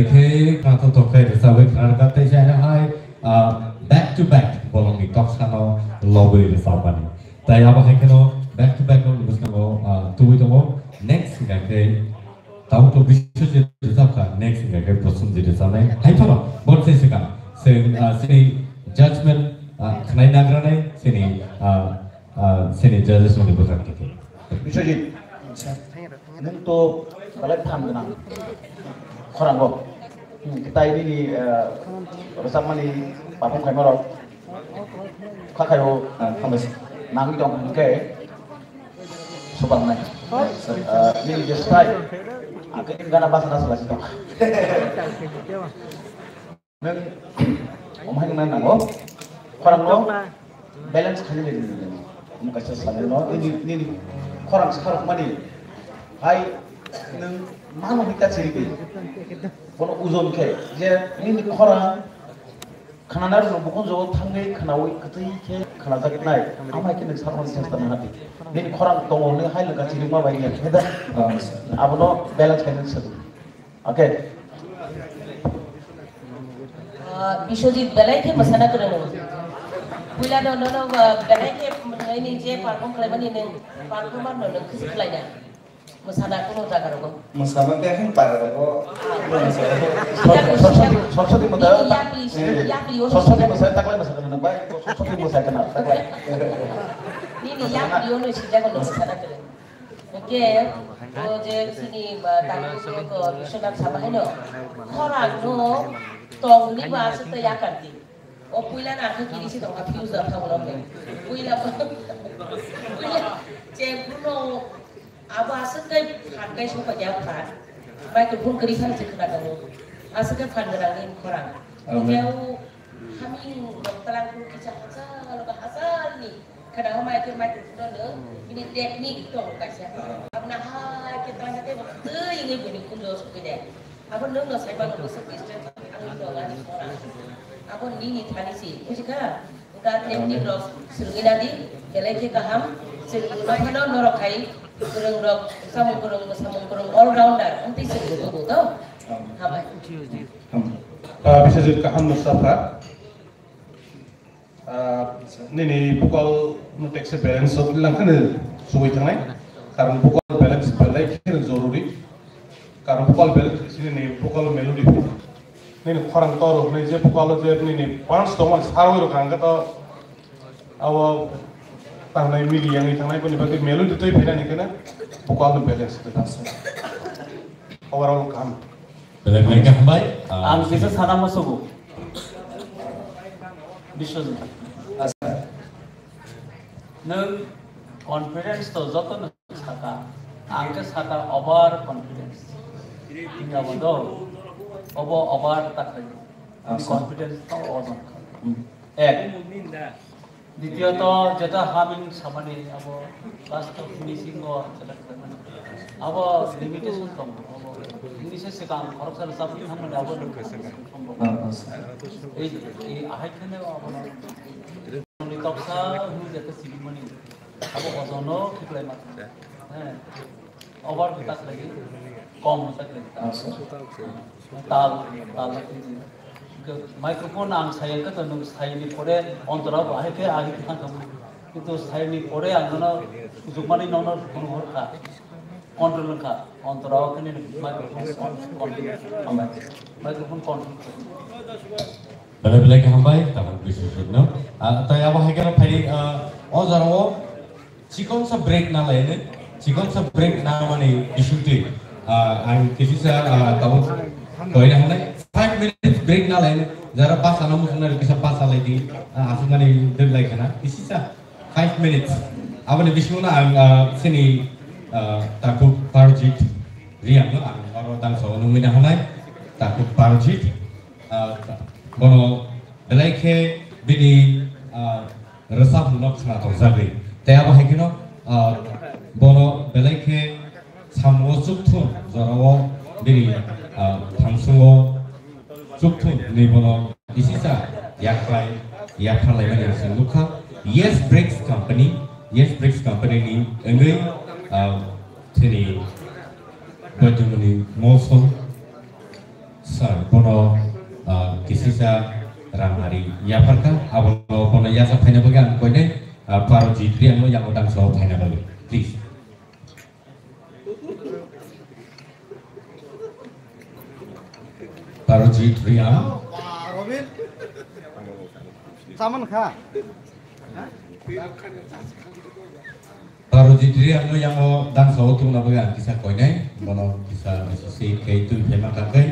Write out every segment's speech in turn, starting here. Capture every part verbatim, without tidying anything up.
khe khna tongthok khe rwchabwi khna rwkha tei se hai, ah, back to back bolongni toksano lobwi rwchabmani. Tai abo hai kheno back to back no bwskango, ah, tubui tongo. Next hwnkha khe tabuk to Biswajit rwchabkha, next hwnkha khe Prosenjit rwchabnai. Hai phano boni se swkang se, ah, sini judgment, ah, khnai nagranai sini, ah, ah, sini judges ni bwkhak khe. Biswajit, nwng to belai phan gwnang khorang rok. Hmm, tai nini, eh, rwchapmani perform khaima rok kha khaio, eh, hambai se. Nangwi tong hwn khe subangnai. Eh, nini je style, ang khe gana bachana salai si tong. Nwng omo hai nwngnai nango. Khorang no balance khaina le nini. Omo kaisa salai no nini, nini khorang sa khorang mani. Hai nwng mano hita chiri di. Bono ojon khe je nini khorang khnana rwno bukung jogo thangwi khnawi kwtwi khe khnajak nai. Amai khe nwng sakmani chesta nang hati. Nini khorang tongo nini hai lwkha chiri ma bai ya khe da. Abono balance khaina sadu. Okay. Ah, Biswajit belai khe mwsana kwrwng. Puila no, no, no, ah, belai khe nini je perform khlaimani nwng performer no nwng khisi khlaina. Mwsana kuno jaga rogo. Mwsana khe hai para rogo. Soroswati, Soroswati mwsana. Nini yapli, yapli ono. Soroswati mwsana taklai mwsana nang bai. Soroswati mwsana taklai. Nini yapli ono sijago no mwsana kwrwng. Hwnkhe, o je chini, ba, tangwi ko Biswanath Saha haino, khorang no tongni ba aswk tei yakardi. O puila na khe kiri si tongkha fuse da thago rok ni. Puila, puila, je kuno abo aswk tei phan kai sokha ya phan. Microphone kiri khan se khna tongo. Aswk khe phan gwnang ni khorang. Amen. Hwnkhe o haming rok twlang khe kisa hachal ba hachal ni. Khna homa khe microphone no bini technique tong kaisa. Abna hai khe tang khe twi wngwi bini kunjo sukwi de. Abo nwng no sai mano bwswk distance ang nwng ani sora. Abo nini thani si, buji kha? Wngkha technique rok swrwngwi nadi, belai khe kaham. Chwng buino phano norok hai kwrwng rok, samung kwrwng, samung kwrwng all rounder wngtwi chwng bo tubu to. Hambai. Ah, Biswajit kaham no sakha. Ah, nini vocal no tekse balance of langkhani sugui thangnai. Karon vocal balance belai kheno joruri. Karon vocal balance sini ni vocal melody. Nini khorang toro hwnwi je vocal je nini punch tongmani sarwi rok ang to abo tangnai mili yangwi thangnai boni bagwi melody twi phainani kena vocal no balance twi thangnai. Overall kaham. Belai belai khe hambai. Ah, ang kisa sana musugo. Biswajit. Nwng confidence to joto no saka. Ang khe saka over confidence. Hinga bo do. Obo over ta khai. Acha. Confidence to ojon. Hmm. Ek. Ditiyoto, jeta haming samani abo last of finishing o select khlaimani. Abo limitation tong, abo English se sekang khoroksa rwchapni thamani abo limitation tong. Ah, ah. Ei, ei ahai kheno abo ni toksa hwnwi jeta sinimani. Abo ojono khiklai ma. He. Over hwtak lagi, kom hwtak lagi. Acha. Tal, tal lagi. Microphone ang saya kata nung saya ni pore ontora bahai ke agi kita kamu. Itu saya ni pore ang nono jumani nono kono horka. Control ka, ontora kene microphone on, on. Microphone control. Belai belai khe hambai, tabuk Biswajit no. Ah, tai abo hai khe phai, ah, o jora o chikon sa break na lai ne, chikon sa break na mani Biswajit. Ah, ang kisi sa, ah, tabuk koi na hanai, five minutes break na lai ne, jara pas ana musuk na kisa pas alai di, ah, asuk mani dek lai kana, kisi sa five minutes. Aboni bisingo no ang, ah, sini, ah, takhuk Parjit Riang no ang oro tang so nungwi na hanai, takhuk Parjit. Ah, bono belai khe bini, ah, rwchapmung no khna tong jagwi. Tei abo hai kheno, ah, bono belai khe samungo chukthum jorao bini, ah, thangsungo chukthum hinwi bono isisa yakhrai, yakharlai mani se nukha. Yes Bricks Company, Yes Bricks Company ni wngwi, ah, chini Baitungni Molsong Sir, bono, ah, kisisa rang ari yapharkha, abono bono yasa phaina bagwi ang koinai, ah, Parojit Reang no yango dangsa o phaina bagwi. Please. Parojit Reang. Saman kha. Parojit Reang no yango dangsa o tubuna bagwi ang kisa koinai, bono kisa associate khe twi phaima kha khe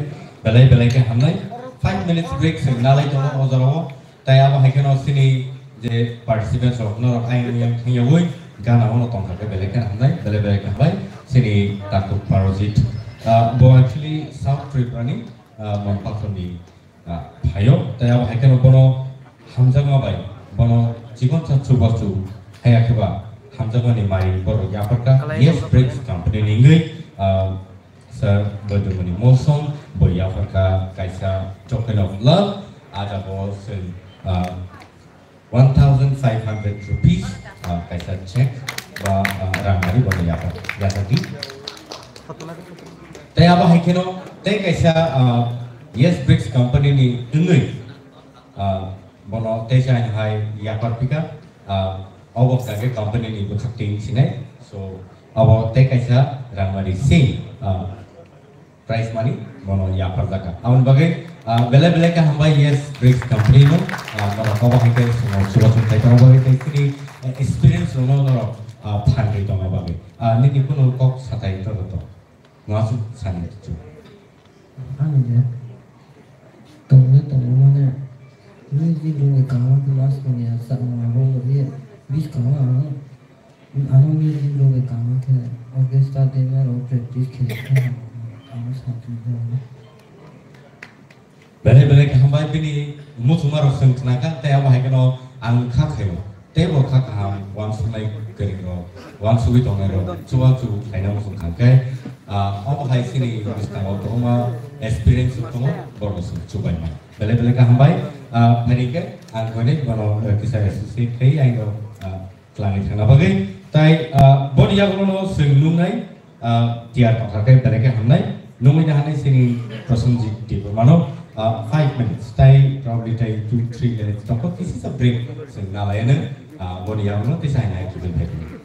belai belai khe hamnai. Five minutes break se nalai tongo o jora o. Tai abo hai kheno chini je participants rok norok ayang yang thangyawi gana ono tongkha khe belai khe hamnai, belai belai khe hambai chini Takhuk Parojit. Ah, bo actually South Tripura ni, ah, Monpakthor ni, ah, phaio. Tai abo hai kheno bono hamjakma bai, bono chikon sa chubachu haya khe ba hamjakmani mai borok yapharkha. Yes Bricks company ni wngwi, ah, Sir Boidumuni Mosong bo yapharkha kaisa token of love. Ah, jago chwng, ah, one thousand five hundred rupees, ah, kaisa check ba, ah, rang ari bono yaphar, yaphar di. Tai abo hai kheno tei kaisa, ah, Yes Bricks company ni wngwi, ah, bono teisa hai yaphar phika, ah, obo kage company ni bwkhak twi sinai. So, abo tei kaisa rang ari si, ah, prize money bono yapharjakha. Aboni bagwi, ah, belai belai khe hambai Yes Bricks company no, ah, norok obo hai khe chwngno chubachu khlai tongo bagwi tei chini, eh, experience rokno norok, ah, phan rwi tongna bagwi. Ah, nini kunu kok satai to to. Masuk sani chu. Ani je. Tongna tongna mane. Music rokni kaham khe mas manya sa abo ye. Bis kaham ang. Ano music rok kama khe orchestra team rok practice khe khe ano sakni khe. Belai belai khe hambai bini muchungma rok chwng khna kha tei abo hai kheno ang kha khaio. Tei bo kha kaham uansuknai kwrwng rok, uansugwi tongnai rok, chubachu khlaina muchung kha khe, ah, omo hai chini bwskango kwbangma experience rok tongo, borok chwng chubaima. Belai belai khe hambai, ah, phaini khe ang koinai bono, eh, kisa associate khai aino, ah, Twlangwi thangna bagwi. Tai, ah, boni yagulono chwng nuknai, ah, tiyar tongkha khe belai khe hamnai. Nungwi nahanai chini Prosenjit Debbarmano, ah, five minutes. Tai probably tai two, three minutes tongkha. This is a break. Chwng nalaiano, ah, boni yagulono tisa haino hai kibin phai phai.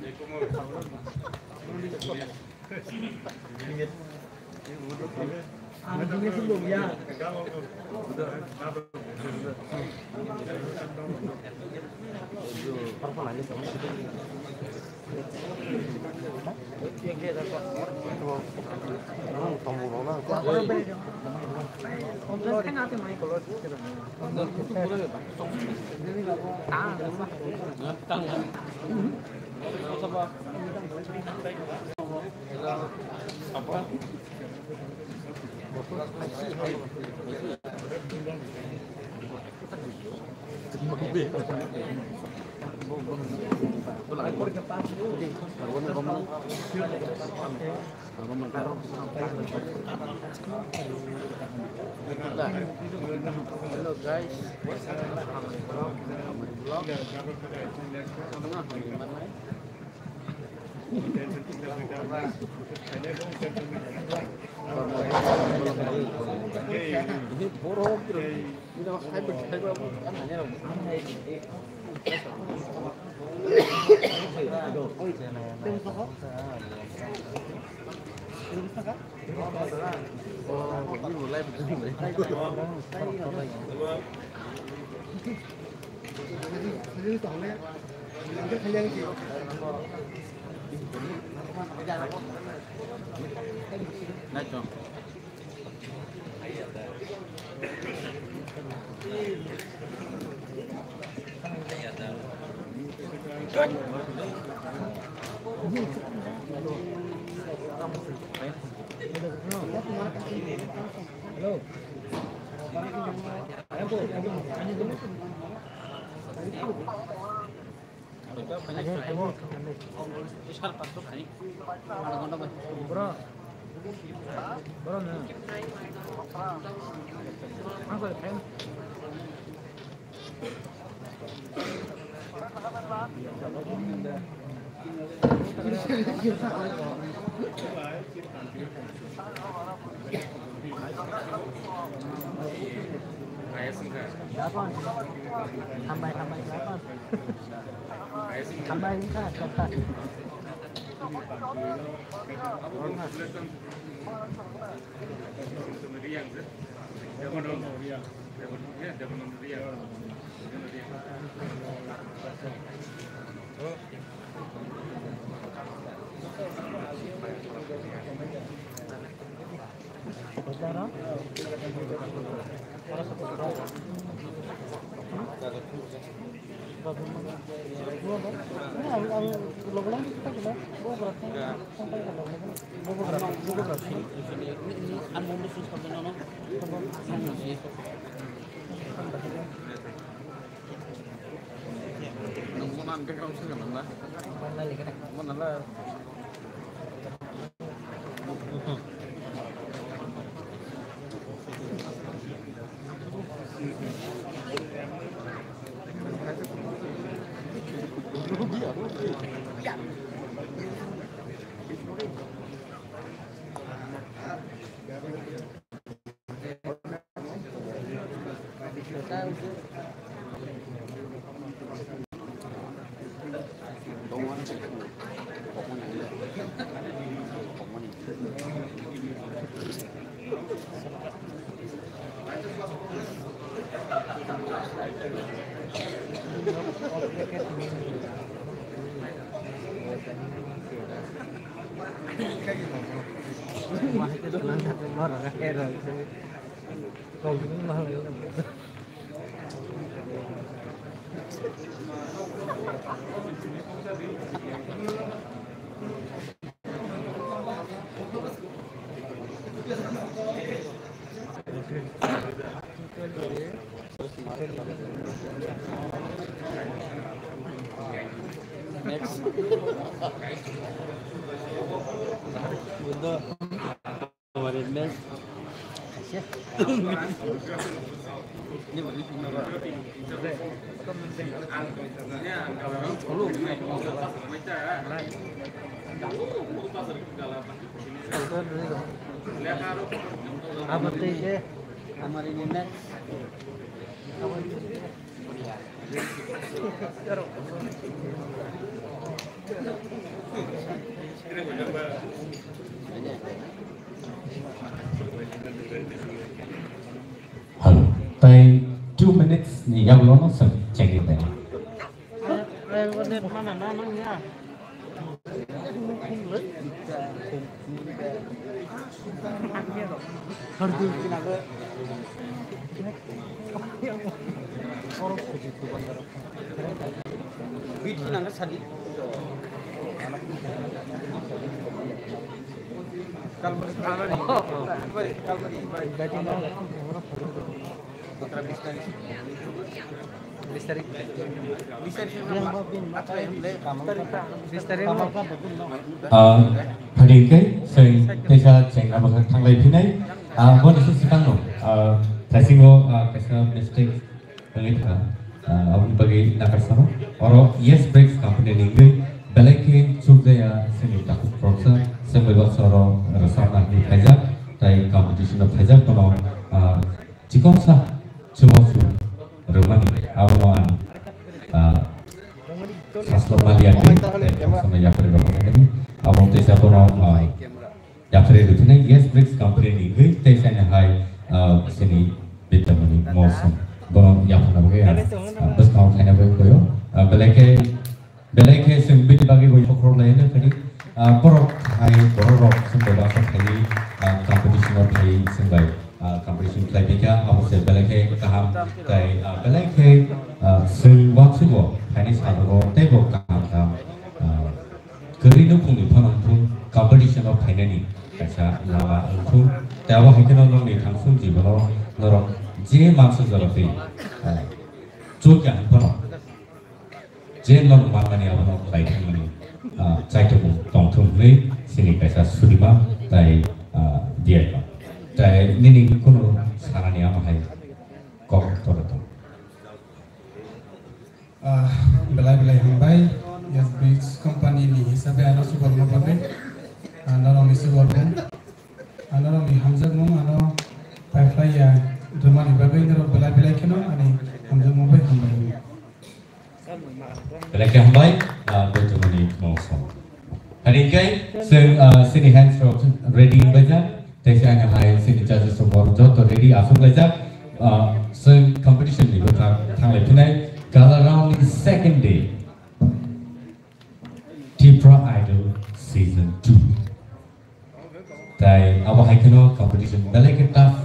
Hello guys, welcome to my vlog. Hambai, hambai, hambai. Hambai, hambai. Next. Abo tei khe. Hello. Tai two minutes ni yagulo no sir checking dai. Ah, phadi khe, seng teisa cheng abo khe thanglai phinai. Ah, boni se swkang no, ah, thaisingo, ah, kaisa mistake wngwi tha. Ah, aboni bagwi nakarsano. Oro Yes Bricks company ni wngwi belai khe chukjaya sini takhuk khoroksa, seng bai baksa oro rwchapna hinwi phaijak, tai competition o phaijak bono, ah, Chikon sa, chumo su, rwmani, abono ang, ah, saslo mali yakri, tei khoroksa no yapri rwmani, abo tei sa bono, ah, yapri rwthinai Yes Bricks company ni wngwi tei sa ni hai, ah, sini Bidyamani Mosum. Bono yapharna bagwi ang, ah, bwskang khaina bagwi koyo, ah, belai khe Belai khe chwng bini bagwi bo bokhorok lai hwnwi phani, ah, borok hai borok rok chwng bai baksa phaiwi, ah, competition o phaiwi chwng bai, ah, competition khlai phi kha, abo se belai khe kaham tei, ah, belai khe, ah, chwng uansukgo phainai salogo teibo kaham kaham, ah, kwrwi nukhungni phano wngthung competition o phainani kaisa lama wngthung tei abo hai kheno nokni thangsung jibono norok je mansa jora twi, ah, chukya hwn phano. Je norok manmani abono khlai thangmani, ah, chaitokmung tongthung hwnwi chini kaisa sudima tai, ah, diya tong. Tai nini kunu sanani ama hai kok toro tong. Ah, belai belai hambai, Yes Bricks company ni hisabe ano suborno bagwi, ah, norokni suborno. Ano rokni hamjakmung ano Chini hands rok ready wnglaijak, tei se ang hai chini judges rok bo joto ready aswk laijak. Ah, chwng competition ni bwkhak thanglai phinai gala round ni second day, Tipra Idol Season two. Tai abo hai kheno competition belai khe tough,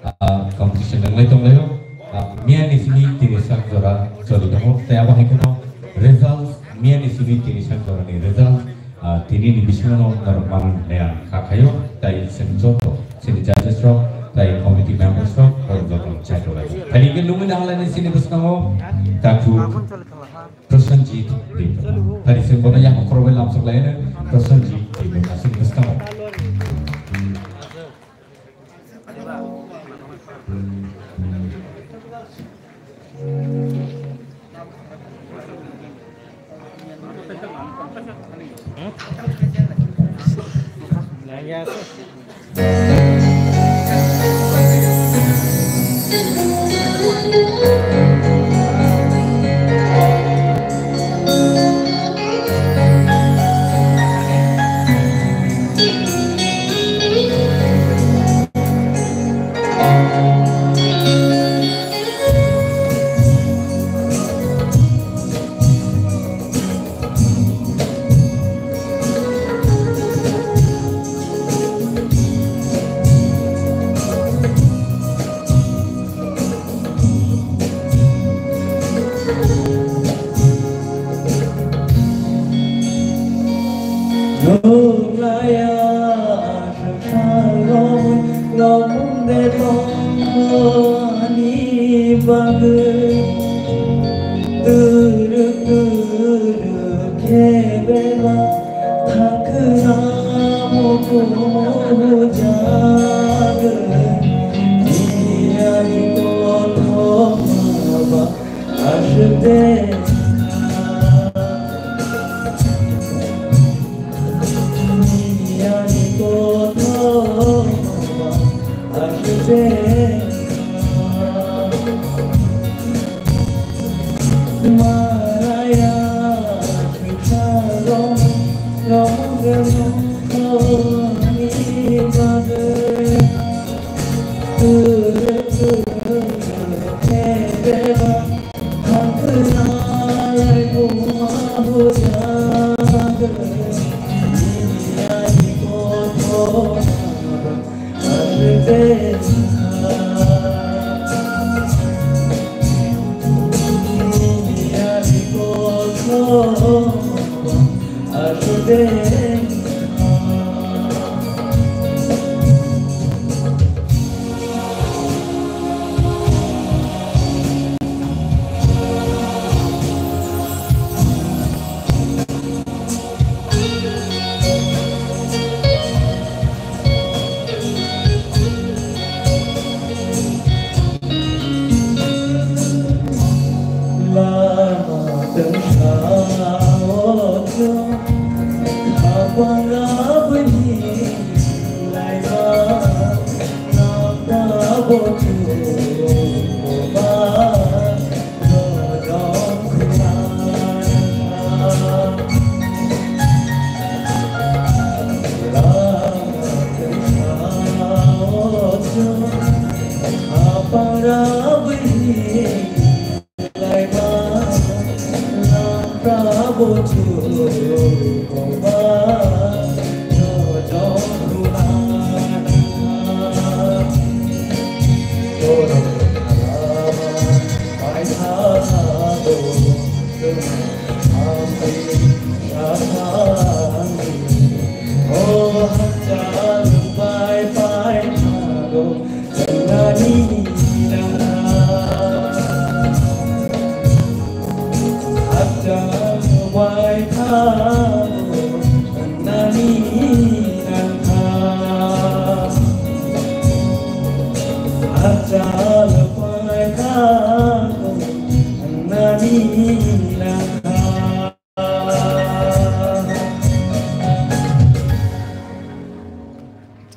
ah, competition nanglai tonglaio. Ah, miya ni simi tini sak jora choli tongo. Tai abo hai kheno results, miya ni simi tini sak jora ni results, ah, tini ni bisingo no norok manwi hwnwi ang kha khaio. Tai chwng joto chini judges rok, tai committee members rok, borok joto no chai rwlaio. Thani khe nungwi nahalai ni chini bwskango takhuk Prosenjit Debbarma. Thani chwng bono yakung khorokbai lamsok lai hwno Prosenjit Debbarma chini bwskango. Turuk turuk khe bebak thangkhwna mukumu hujagwi. Nini ani kothoma ba aswk de. Nini ani kothoma ba aswk de.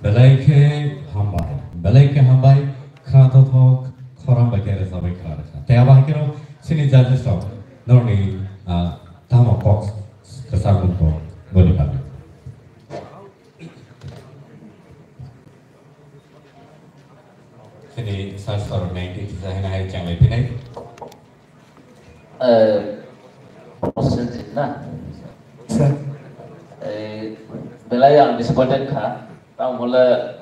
Belai khe hambai, belai khe hambai, kha thothok, khorang bai khe rwchapwi khna rwkha. Tei abo hai kheno chini judges rok norokni, ah, tamo kok kwchak wngkho boni bagwi. Chini sir sorok nai di kisa hina hai chang lai phinai. Eh, Prosenjit na? Sir. Eh, belai ang disappointed kha. Tamo hole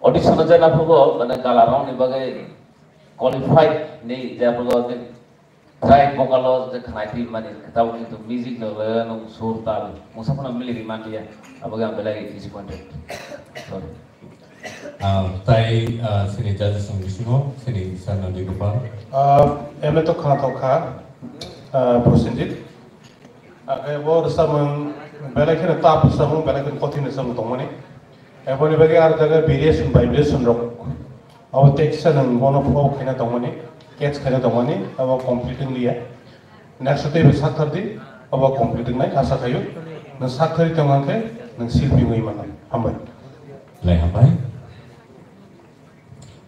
audition o jana phugo, mane gala round ni bagwi qualified ni jana phugo, track vocal o je khnai twi mani, tamo kintu music no le nung sur tal, mungsa phano mili ri man liya, abo ang belai disappointed. Sorry. Ah, tai, ah, sini judges ni bisingo, sini sir no di gopal. Ah, M A to khana to kha, ah, Prosenjit. Ake bo rwchapmung belai kheno tough rwchapmung, belai kheno kothin rwchapmung tongmani. Eboni bagwi aro jaga variation, vibration rok. Abo text sa nwng bono flow khaina tongmani, catch khaina tongmani, abo complete wngliya. Next tei bo sakthar di, abo complete wngnai asa khaio. Nwng sakthar tong hwnkhe nwng silpi wngwi mano. Hambai. Belai hambai.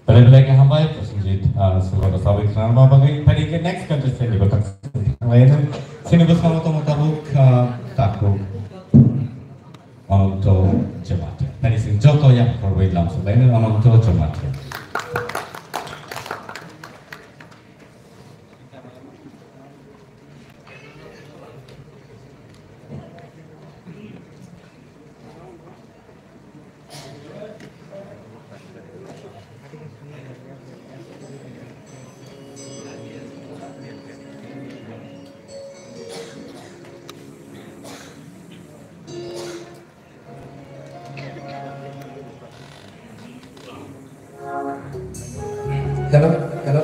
Belai belai khe hambai, Prosenjit, ah, sir no sabai khna ma bagwi. Phai khe next contestant ni bwkhak thanglaino. Sini bwskango tongma tabuk, ah, takhuk. Ananto Jamatia. Tani sing joto yang korbai lam sulaino Ananto Jamatia. Hello, hello.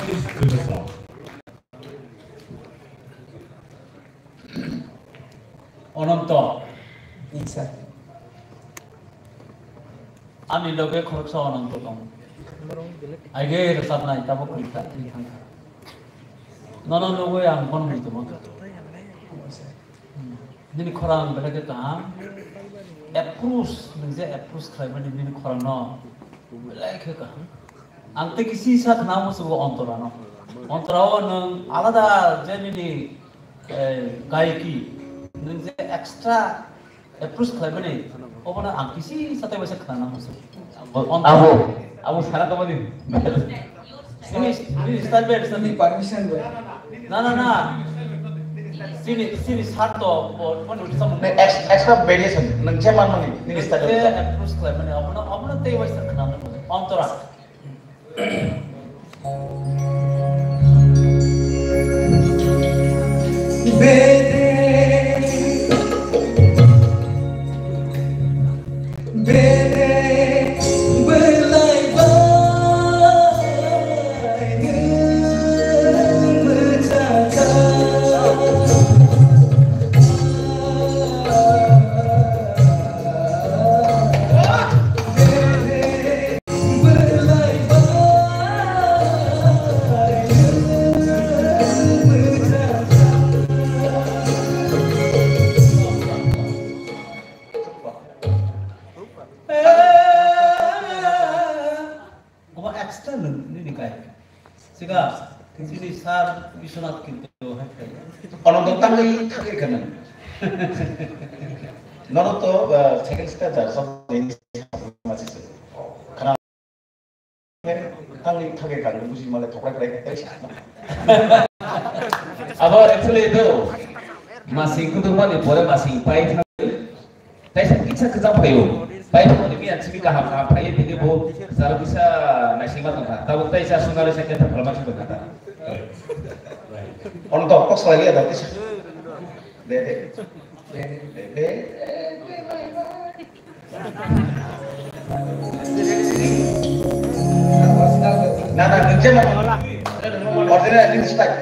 Please, give a song. Ononto. Isa. Ani loge khoroksa Ononto tongo. Aige rwchapnai, tabuk kwrwi kha, twi thang kha. Nono nugwi ang bono muitu mankha. Nini khorang belai khe kaham. Approach, nwng je approach khlaimani nini khorangno belai khe kaham. Ang tei kisi sa khna musugo Ontorano. Ontorao nwng alada je nini, eh, gayiki, nwng je extra approach khlaimani, obono ang kisi sa tei waisa khna musugo. Ontor- Abo, abo sana tongmani. Nini, nini style bai, style bai. Permission bai. Na, na, na. Sini, sini sar to, bo, bo, bo, Nang ex-, extra variation, nang je man mani, nini style. Approach khlaimani, abono, abono tei waisa khna musugo. Ontora. Omo extra nung nini kai. Siga, sini sar Biswanath kintu hai kai. Ono dong tangwi thagwi kana. Nono to, uh, second stanza, so, khana. Tangwi thagwi kana, buji male thokrai krai kai. Abo actually do, masing kutu mani pore masing pai thang. Kaisa kisa kisa phaio. Pai phone ni miyan simi kaham kaham phaio, tini bo sar kisa naisingma tongkha. Tabuk tai sa sunare sa kenta phalma sing tongkha ta. Ono to kok salai liya da kisa. De, de. De, de. De, de. Na, na, nung je na. Ordinary, nini style.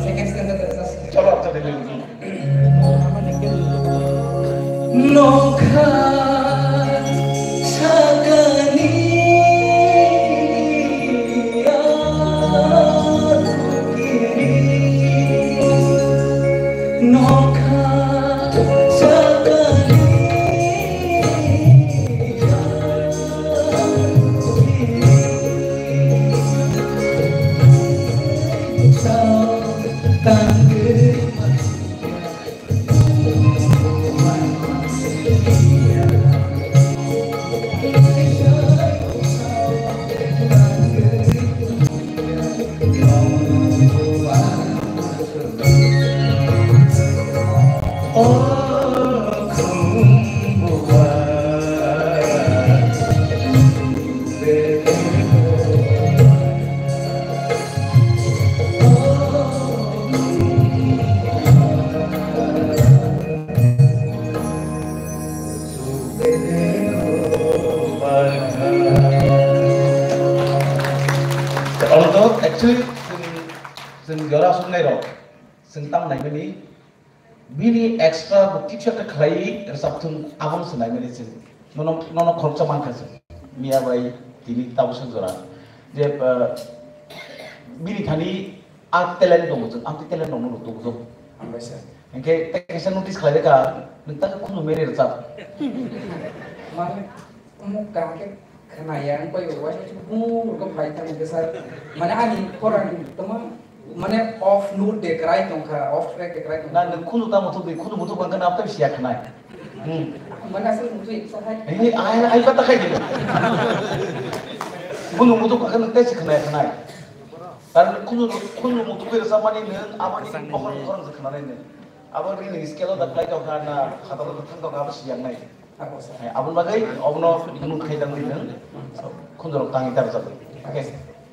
Second stanza, first stanza. Cholo, cholo, cholo. Nokha sakani nokha sakani Although actually, chwng, chwng jora songnairok, chwng tam naimani, bini extra bo kisa khe khlai rwchap thung, abono se naimani chwng. Nono, nono khoroksa mankha chwng. Miya bai tini tabuk song jora. Je, uh, bini thani a talent tongo chwng, amtwi talent rokno rw tongo chwng. Hambai sir. Hinkhe tei kaisa notice khlai kha, nwng ta khunu mere rwchap. Mane, omo kaham khe khwnaya, wng pai waisa waisa bung rwkha phai thang khe sir. Mane ani khorang tongma, mane off note de kwrai tongkha, off track de kwrai tongkha. Na, nwng khunu ta muthuk di, khunu muthuk wngkha na, aptwi siya khnai. Hmm. Mane aswk muthuk eksa hai. Ai, ai, ai, pata khai di. Khunu muthuk wngkha nwng tei si khnai, khnai. Karon khunu, khunu muthuk bai rwchapmani nwng aboni bokhorok bokhorok se khnanai nwng. Abo ri nwng scale o da khlai tongkha na, khatalo da thang tongkha, abo siyangnai. Hai, aboni bagwi obono nwng khai tangwi nwng khunjorok tangwi ta rwchapwi. Okay.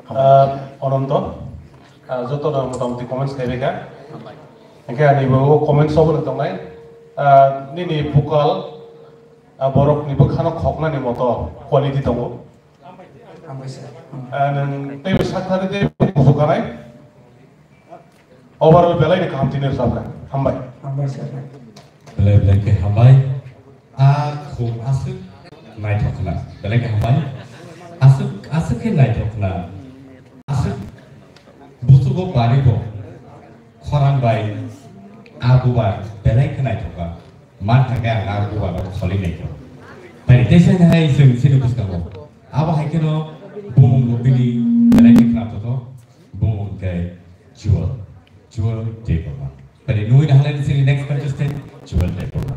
Ah, Ononto, ah, jotono motamuti comments khlaibaikha. Hinkhe ani bo comments obono tongnai. Ah, nini vocal, ah, borokni bwkhano khoknani moto quality tongo. Hambai sir. Ah, nwng teibo saknani tei buphukhanai. Overall belai ni kaham tini rwchapkha. Hambai. Hambai sir. Belai belai khe hambai. A khum aswk naithok khna. Belai khe hambai. Aswk, aswk khe naithok khna. Aswk busugo baribo khorang bai a bubar belai khe naithok kha. Man thangkhe ang a bubar no kholi naithok. Bai tei sai hai chwng chini bwskango. Abo hai kheno bumung rok bini belai khe khna tongthok. Bumung khe Jewel, Jewel Debbarma. Tari nui na halai sini next contestant, Jewel Debbarma.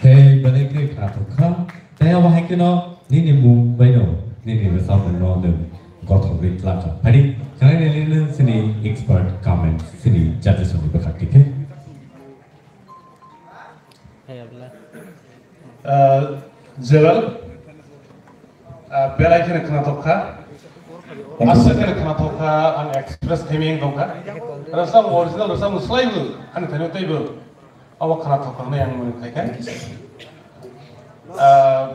Tei belai khe khna thok kha. Tei abo hai kheno nini mung bai no, nini rwchapmung no nwng gothogwi twlang kha. Phadi, khwnai nini chini expert comment, chini judges ni bwkhak tikhe. Ah, Jewel, ah, belai kheno khna thok kha. Aswk kheno khna thok kha, ang express khaiming tong kha. Rwchapmung original rwchapmung swlaibu, ani thani teibo. Abo khna thok kha hwnwi ang mwnwi khlai kha. Ah,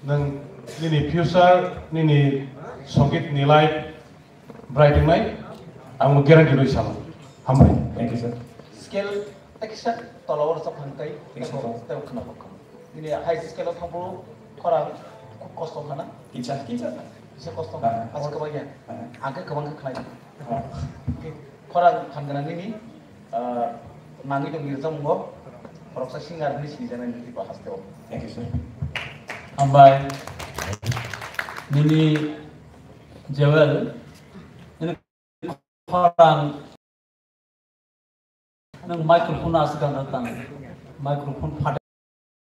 nwng nini future, nini songit ni life, Bright wngnai, ang bo guarantee rwi salo. Hambai, thank you, sir. Scale tekisa tola o rwchap thang tai, thank you, sir. Tei khna bokha. Nini high scale o thangbo khorang khub kosto khana. Kisa, kisa. Kisa kosto. Ah. Asa kwbang ya. Ah. Ang khe kwbang khe khnai. Ah. Khorang thang gana nini, ah, nangwi tong ni rwchapmung bo khoroksa singer hwnwi sinijaknai nini ba haste o. Thank you, sir. Hambai. Nini Joel, nini khorang nwng microphone aswk gana tang, microphone phatai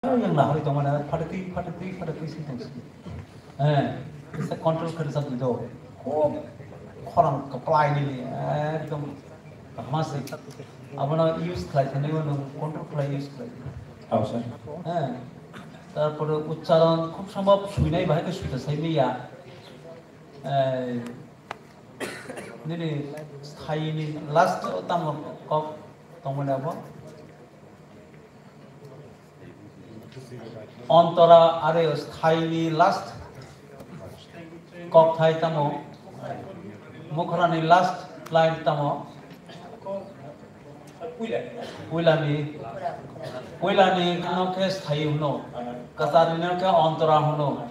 yang nahari tongmani phatai twi, phatai twi, phatai twi si tongsi. Eh, kisa control khe rwchap di do. Khub khorang kwplai nini, ekdom kaham se. Abono use khlai thani nwng control khlai use khlai. Oh, sir. Eh, tarpore uchcharon khub sombhob suinai bahai khe suita sai maya. Eh, nini sthai ni last o tamo kok tongmani abo? Ontora are sthai ni last kok thai tamo? Mukhra ni last line tamo? Puila ni, puila ni no khe sthai hwno, kwchar ni no khe ontora hwno,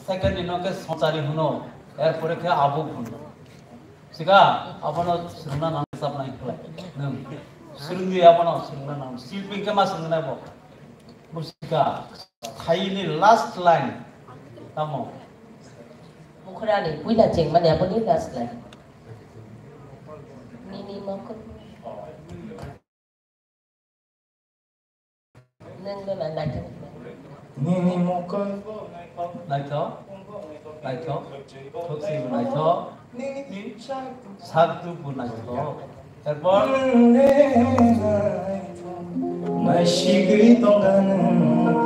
second ni no khe songsari hwno, er pore khe abuk hwno. Sika, abono swrwngna nang chapnai khlai. Nwng swrwngdi abono swrwngna nang. Silping khe ma swrwngnai bo. Bo sika, sthai ni last line tamo? Mukhra ni puila chengmani aboni last line. Nini mokol. Nwng no na naithok. Nini mokol. Naithok. Naithok. Thokse naithok. Sak duk bo naithok. Erpor. Naisigwi tongkha nwng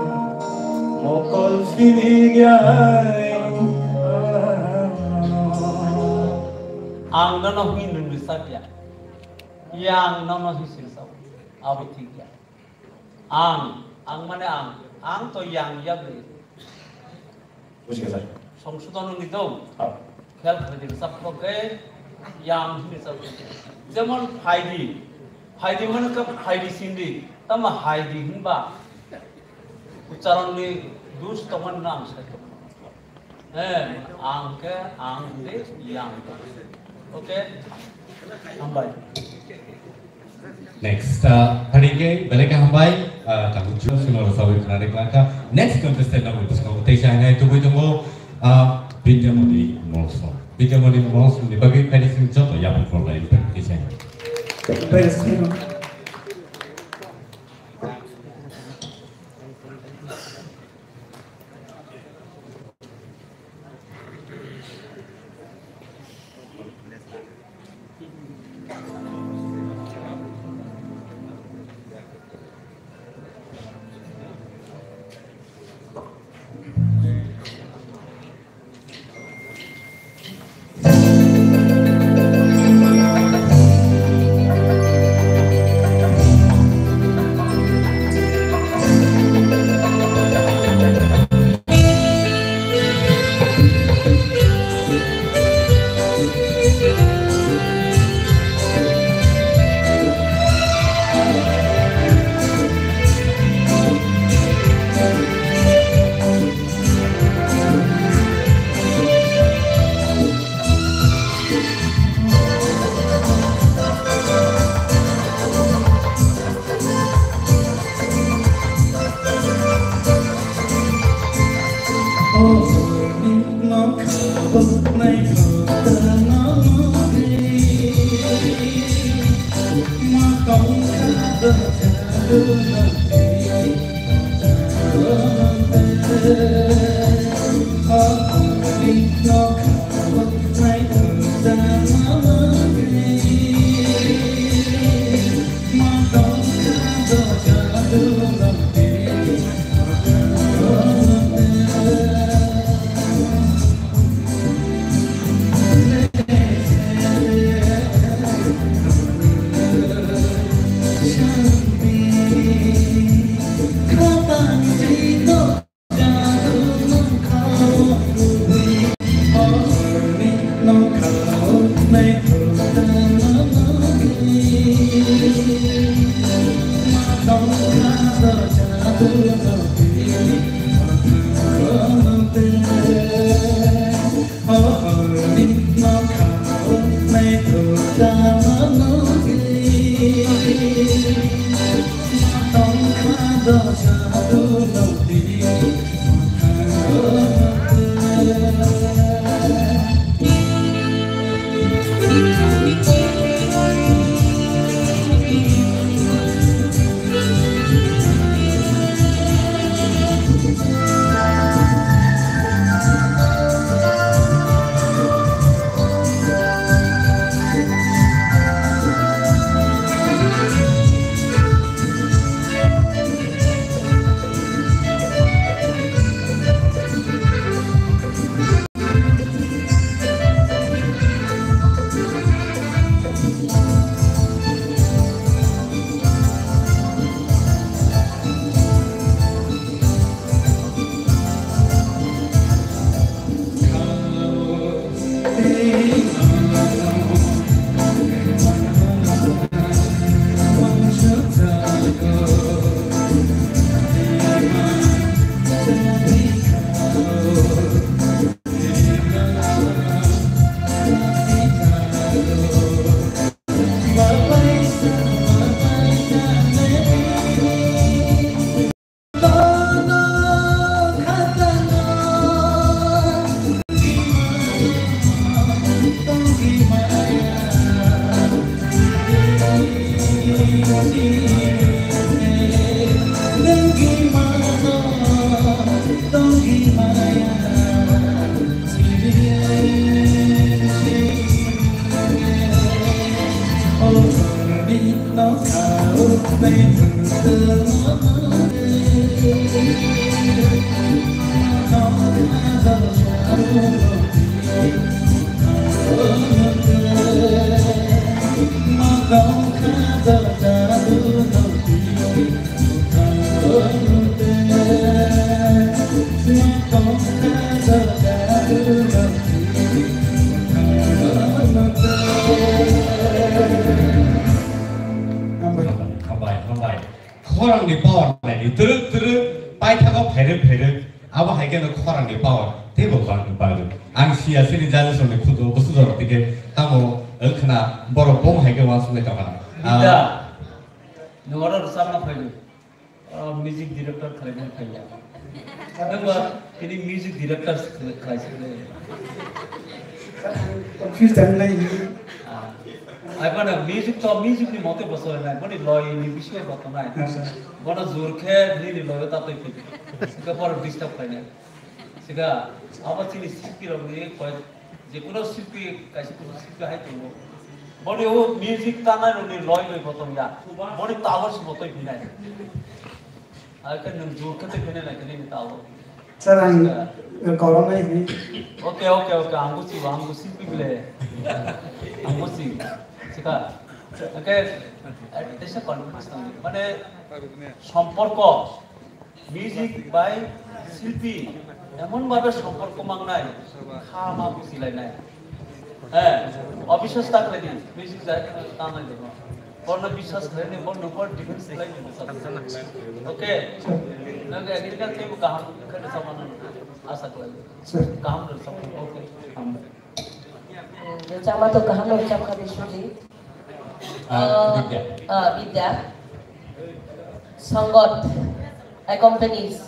mokol philigi ai. Ang nono hwnwi nwng rwchapya. Yang nono hwnwi se rwchap. Abo thik ya. Ang, ang mane ang, ang to yang ya ble. Bujikha, sir. Songsodon ni do. Ah. Khel khlai di, sab ko ke yang hwnwi sab. Jemon phaidi, phaidi mane ka phaidi sindi, tamo haidi hwnba. Ucharon ni dus tongmani nang sa. Eh, ang khe, ang tei yang. Okay? Hambai. Next, uh, hari ke belai khe hambai, uh, tabuk chwng sino rwchapwi khwnarwi klangkha. Next contestant no bwskango teisa hinai tubui tongo, uh, Bidyamoni Molsom. Bidyamoni Molsom ni bagwi phaidi sini joto yapri korlai teisa. Hambai, hambai. Khorangni power naidi, twrwk twrwk paithago phairwk phairwk, abo hai kheno khorangni power teibo bangni bagwi. Ang siya sini judges rokni khudo bwswk jorok tike tamo wngkhwna borok bom hai khe uansuknai tongkha. Bida, nwng oro rwchapna phaidu. Oro music director khlaina phaiya. Nwngba tini music director khlai, khlai se. Confuse dan lai. Ah. Ai bana music to music ni mote bosoi nai, boni loi ni bisoi boto nai. Yes, sir. Bono jur khe nini loi ta toi phi. Ka por disturb khlainai. Sika, abo chini silpi rok ni koi, je kuno silpi, kaisa kuno silpi hai tongo. Boni o music tanai rok ni loi loi bo tong ya. Boni tago se bo toi phinai. Ai ke nwng jur khe toi phinai na khe nini tago. Sir, ang, sika, eh, korong nai hini. Okay, okay, okay. Ang busi, ang busi silpi bile. Ang busi. Sika. Okay. Eh, tesa confidence nang. Mane, somporko. Music bai silpi emon bhabe somporko mangnai, kha ma bujilainai. Eh, obiswas ta khlaidi, music jai tanai de. Borno biswas khlaini, borno por defense khlaini. Okay. Nang agriculture tei kaham khe samana asa khlai. Kaham khe samana. Okay. Kaham. Rwchapma to kaham no rwchapkha Biswajit. Ah, ah, Bidya. Ah, Bidya. Sangat. Accompanies.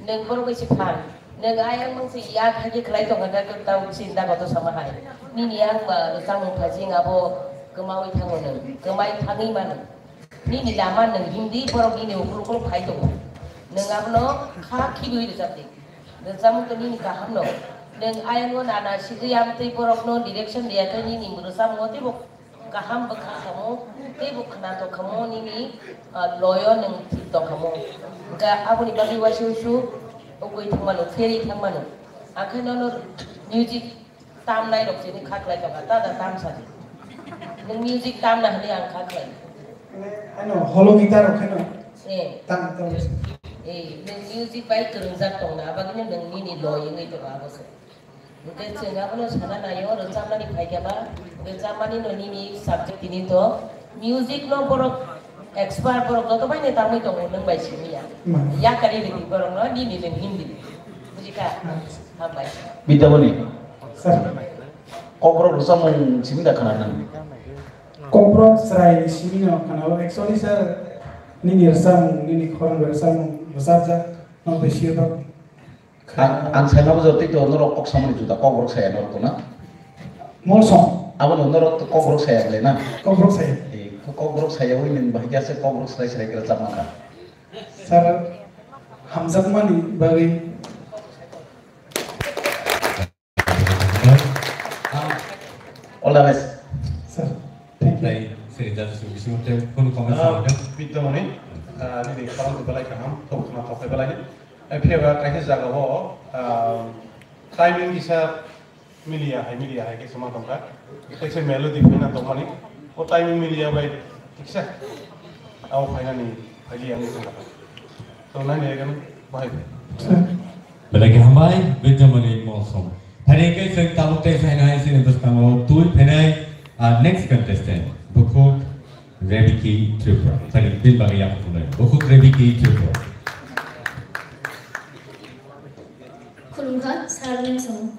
Nwng borok bai se phan. Nwng ayang mung se yak hai khe khlai tongkha khe tang chinta kotor sama hai. Nini yang ba rwchapmung phajing abo kwmaui thango nwng. Kwmai thangwi mano. Nini lama nwng himdi borok nini ukuluk ukuluk phai tongo. Nwng abono kha khibiui rwchapdi. Rwchapmung to nini kaham no. Nwng ayang o nana sigwi amtwi borok no direction riya khe nini rwchapmung o teibo kaham bwkha khamu, teibo khwnathok khamu nini, ah, loyo nwng thik tong khamu. Hwnkhe aboni bagwi uaisuk uaisuk ugwi thangmano, pherwi thangmano. Akhe nono music tamnai rok chini kha khlai tongkha, ta da tam sadi. Nwng music tamna hwnwi ang kha khlai. Mane, ano, holo guitar rok kheno. Eh. Tam, tam. Eh, nwng music bai kwrwngjak tongna, abagwino nwng nini loi wngwi tongo, abo se. Hwnkhe chwng abono sana naio, oro chamani phaikha ba, hwnkhe chamani no nini subject tini to music no borok expert borok joto bai ni tangwi tongo nwng bai simi ya. Hmm. Yakari ridi borok no nini nwng hindi. Bujikha? Acha. Hambai. Bidya Mani. Sir. Kokborok rwchapmung simi da khana nang? Kokborok chwrai simi no khana o. Actually sir, nini rwchapmung, nini khorang rwchapmung rwchapjak no besi bak. Ang, ang saimabo jotoi to norok kok samani juda kokborok saya norok to na? Molsom. Abono norok to kokborok saya le na? Kokborok saya. Eh, kokborok saya wi nwng bahai khe se kokborok serai serai khe rwchap mankha. Sir, hamjakmani bagwi. All the best. Sir, thank you. Tei sri judges ni bisingo tei kunu comments Ah, rwkha? Bidya Mani, ah, nini khorang belai kaham, tong khna thok belai. Eh, phiya ba kaisa jaga o, ah, timing kisa miliya hai, miliya hai khe sema tongkha. Kaisa melody phina tongmani. O timing miliya bai kisa. Au phainani, phaili ang tongkha. Tongnani ekdom bahai. Belai khe hambai, Bidya Mani Molsom. Phainai khe chwng tabuk tei phainai chini bwskango twi phainai, ah, next contestant, Bukhuk Rebiki Tripura. Phainai bini bagwi yakung thumnai. Bukhuk Rebiki Tripura. Khulumkha, sir nang song.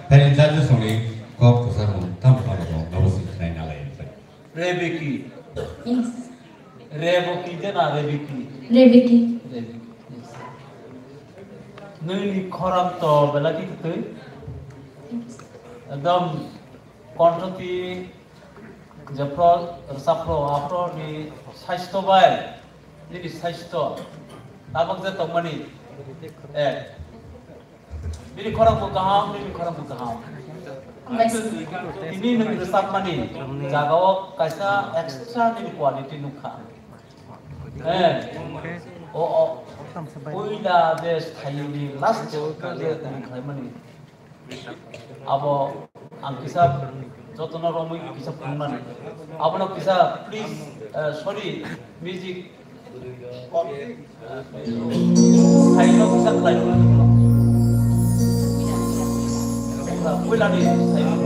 Tei judges rokni kok kwchangmung tamo tamo tong, nobo se khnai nalai. Rebeki. Yes. Reboki de na Rebeki? Rebeki. Rebeki. Yes. Nini khorang to belai ki kwtwi. Yes. Ekdom konthoti jephru rwchapru aphru ni saisto bai nini saisto tabuk je tongmani. Eh. Bini khorang bo kaham, bini khorang bo kaham. Tini nwng rwchapmani jaga o kaisa extra nini quality nukha. Eh, o, o, puila je sthai ni last je nwng khlaimani. Abo ang kisa jotono romwi kisa phunukmani. Abono kisa please, eh, sorry, music. Side o kisa khlai rw. Puila ni side o.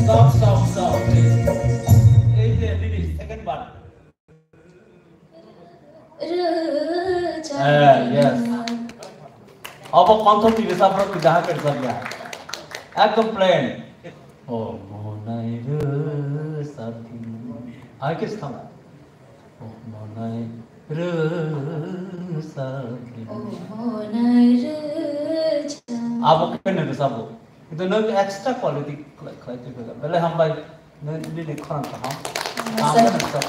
Stop, stop, stop, please. Ei je, nini second bar. Eh, yes. Abo konthok ni rwchapmung rok kisa ha khe rwchapya. Ekdom plain. O monai rwchapdi. Hai khe se thang. O monai rwchapdi. O monai rwchap. Abo khe no rwchapo. Kintu nwng extra quality khlai, khlai twi belai hambai. Nini khorang kaham. Yes, sir. Ang nini sir.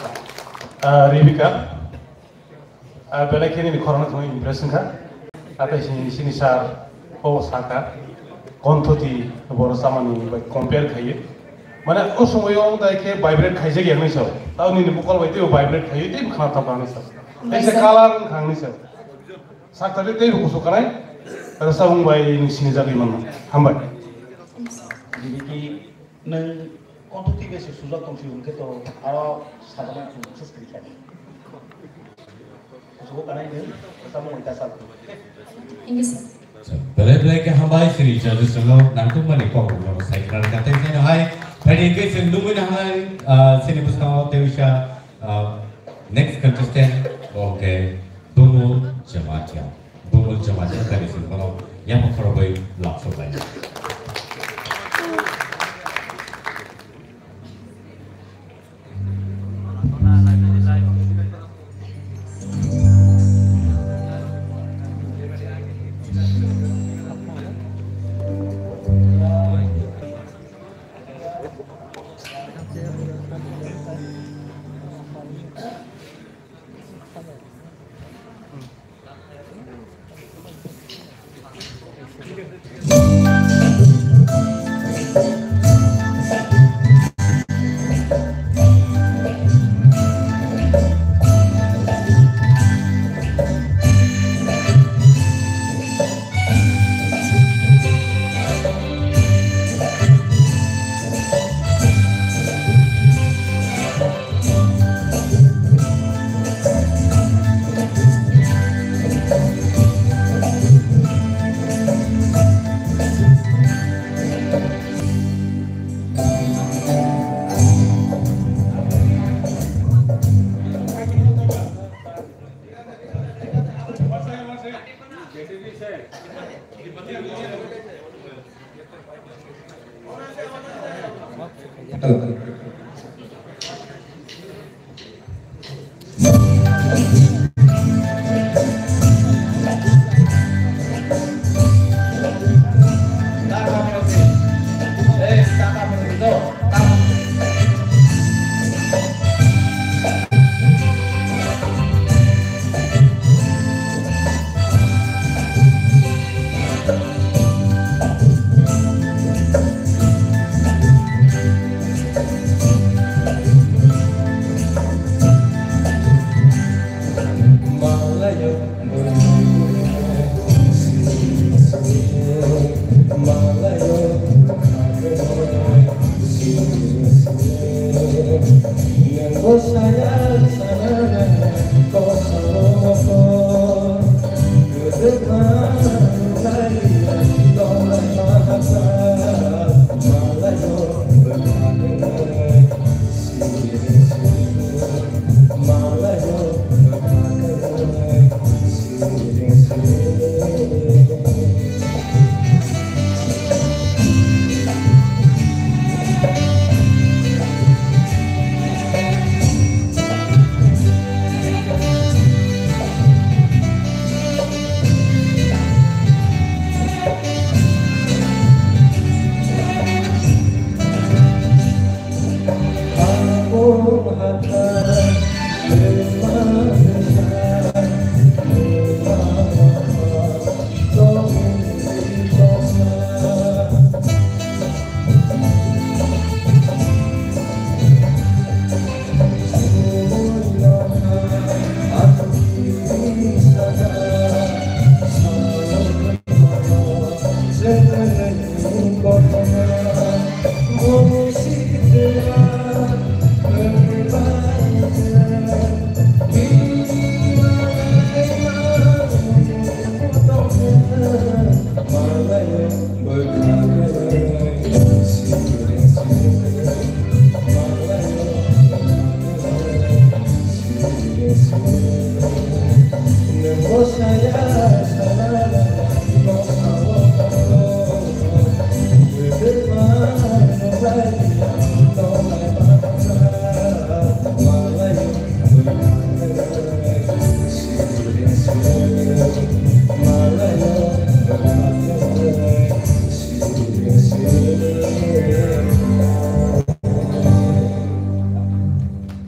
Ah, Rebecca, ah, belai khe nini khorang thangwi impress wngkha. Nathai sini, sini sir o sakha, konthoti borok chamani bai compare khaiwi. Mane o somoyo wng dai khe vibrate khaijak ya hinwi sao. Tao nini vocal bai teibo vibrate khaiwi teibo khna thangkha hinwi sao. Yes, sir. Kaisa color wngkha hinwi sao. Sakthari teibo kusu kanai. Rwchapmung bai nini sini jagwi mano. Hambai. Yes, sir. Nwng konthok twi bai se sujak tong si hwn khe to aro sajak nang thung se sri kha. Kusugo kanai nwng rwchapmung bai ta sal. Thank you, sir. Belai belai khe hambai sini judges rokno nangkukmani kok rokno sai khna rwkha tei sini hai phaidi khe chwng nugwi nahai, ah, sini bwskango tei wisa, ah, next contestant, okay. Bumul Jamatia. Bumul Jamatia kari sing kono yang khoroboi lapso bai.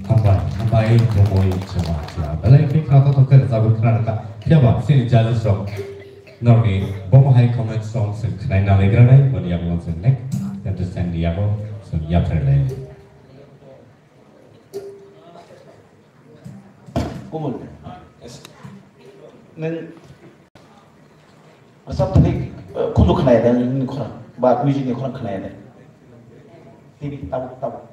Hambai, hambai, bumui, chuma, chuma. Belai khe khna tongthok khe rwchapwi khna rwkha. Phiya ba, chini judges rok norokni bomo hai comments rok chwng khnaina laigrani, boni yago chwng next contestant ni yago chwng yapharlai. Kumul. Nwng rwchapthani, eh, khunju khna ya de, nini khorang ba music ni khorang khna ya de? Tini tabuk, tabuk.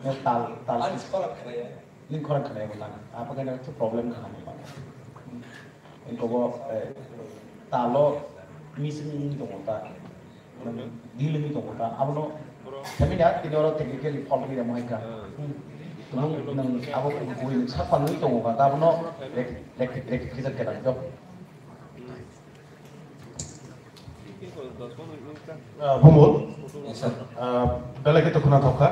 Nwng tal, tal. Ani khorang khna ya. Nini khorang khna ya bo tang. Apa khe nwng problem khna ya ba. Eko bo, eh, talo missing wngwi tongo ta. Nwng deal wngwi tongo ta. Abono, kami ya, tini oro technically fault wngwi ramo hai kha. Hmm. Nwng, nwng abo bui nwng sak pang wngwi tongo kha. Ta abono rek-, rek-, rectification khe nang jok. Ah, Bumul. Yes, sir. Ah, belai khe to khna thok kha.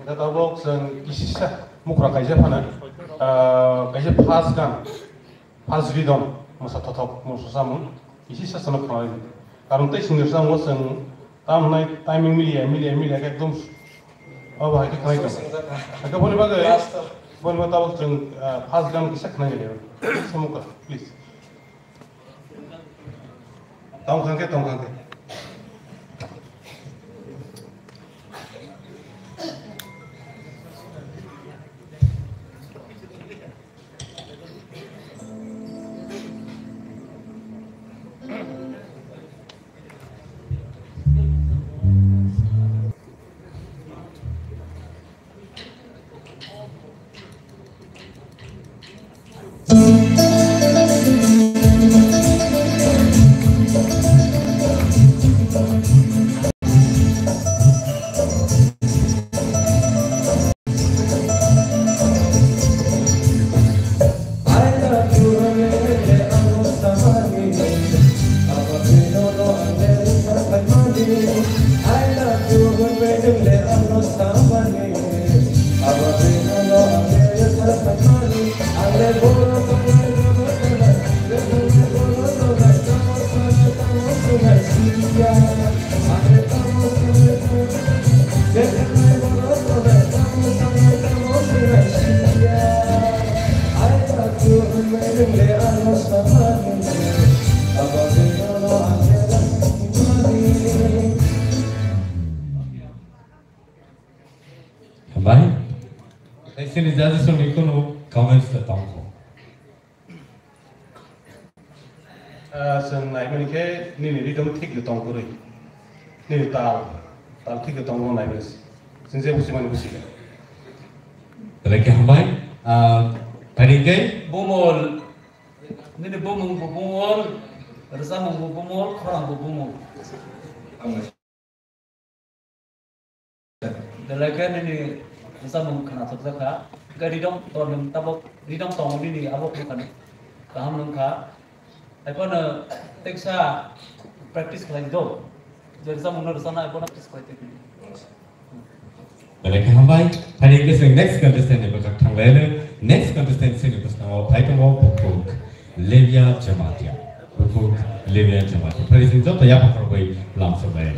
Ita tabuk chwng kisisa mukra kaisa phana. Ah, kaisa first gan. First rhythm, mosa thothok, mosa samung, isi sasano khwlai. Karon tei singni samung chwng tam hwnai timing miliya, miliya, miliya khe ekdom obo hai khe khwlai tong. Hakhe boni bagwi, boni bagwi tabuk chwng, ah, first gan kisa khwlai nai. Samukha, please. Tong khang khe, tong khang khe. Hambai. Tei chini judges rokni kunu comments tongkho. Ah, chwng naimani khe nini rhythm thik de tong kwrwi. Nini tal, tal thik de tong nai bes. Chwng je busi mani busi. Belai khe hambai. Ah, tari khe? Bumul. Nini bumung bo Bumul, rwchapmung bo Bumul, khorang bo Bumul. Belai khe nini rwchapmung khwnathokjak kha. Hwnkhe rhythm to nwng tabuk rhythm tongo nini abo phano kaham nwng kha. Haiphano teksa practice khlai do. Je rwchapmung no rwchapna haiphano practice khlai tongdi. Belai khe hambai. Thani hwnkhe chwng next contestant ni bwkhak thanglaino. Next contestant chini bwskango phai tongo Bukhuk Livia Jamatia. Bukhuk Livia Jamatia. Phai chwng joto yapha khorokbai lamsokbai.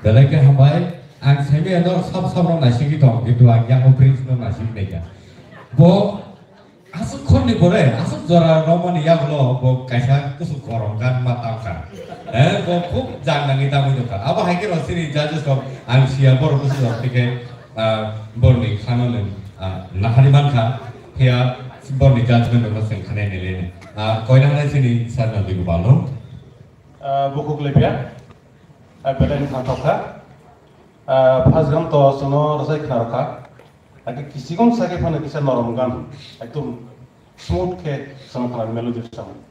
Belai khe hambai, ang saimaya no sab sab rok naisingwi tong, kintu ang yang o Prince no naisingwi naikha. Bo aswk khorni pore, aswk jora romani yagulo bo kaisa kusuk korom gan ma tangkha. Eh, bo khub jang nangwi tangwi tongkha. Abo hai khe rw chini judges rok ang siya borok kusuk rok tike, ah, borni khano nwng, ah, nahari mankha. Phiya borni judgment rokno chwng khanai nai le. Ah, koina hanai chini sir no dugu balo. Ah, bukhuk lepya. Ah, belai wngkha tokha. Ah, first gan to chwngno rwchai khna rwkha. Hakhe kichigom sakhe phano kisa norom gan. Ekdom smooth khe chwngno khna melody rwchapmung.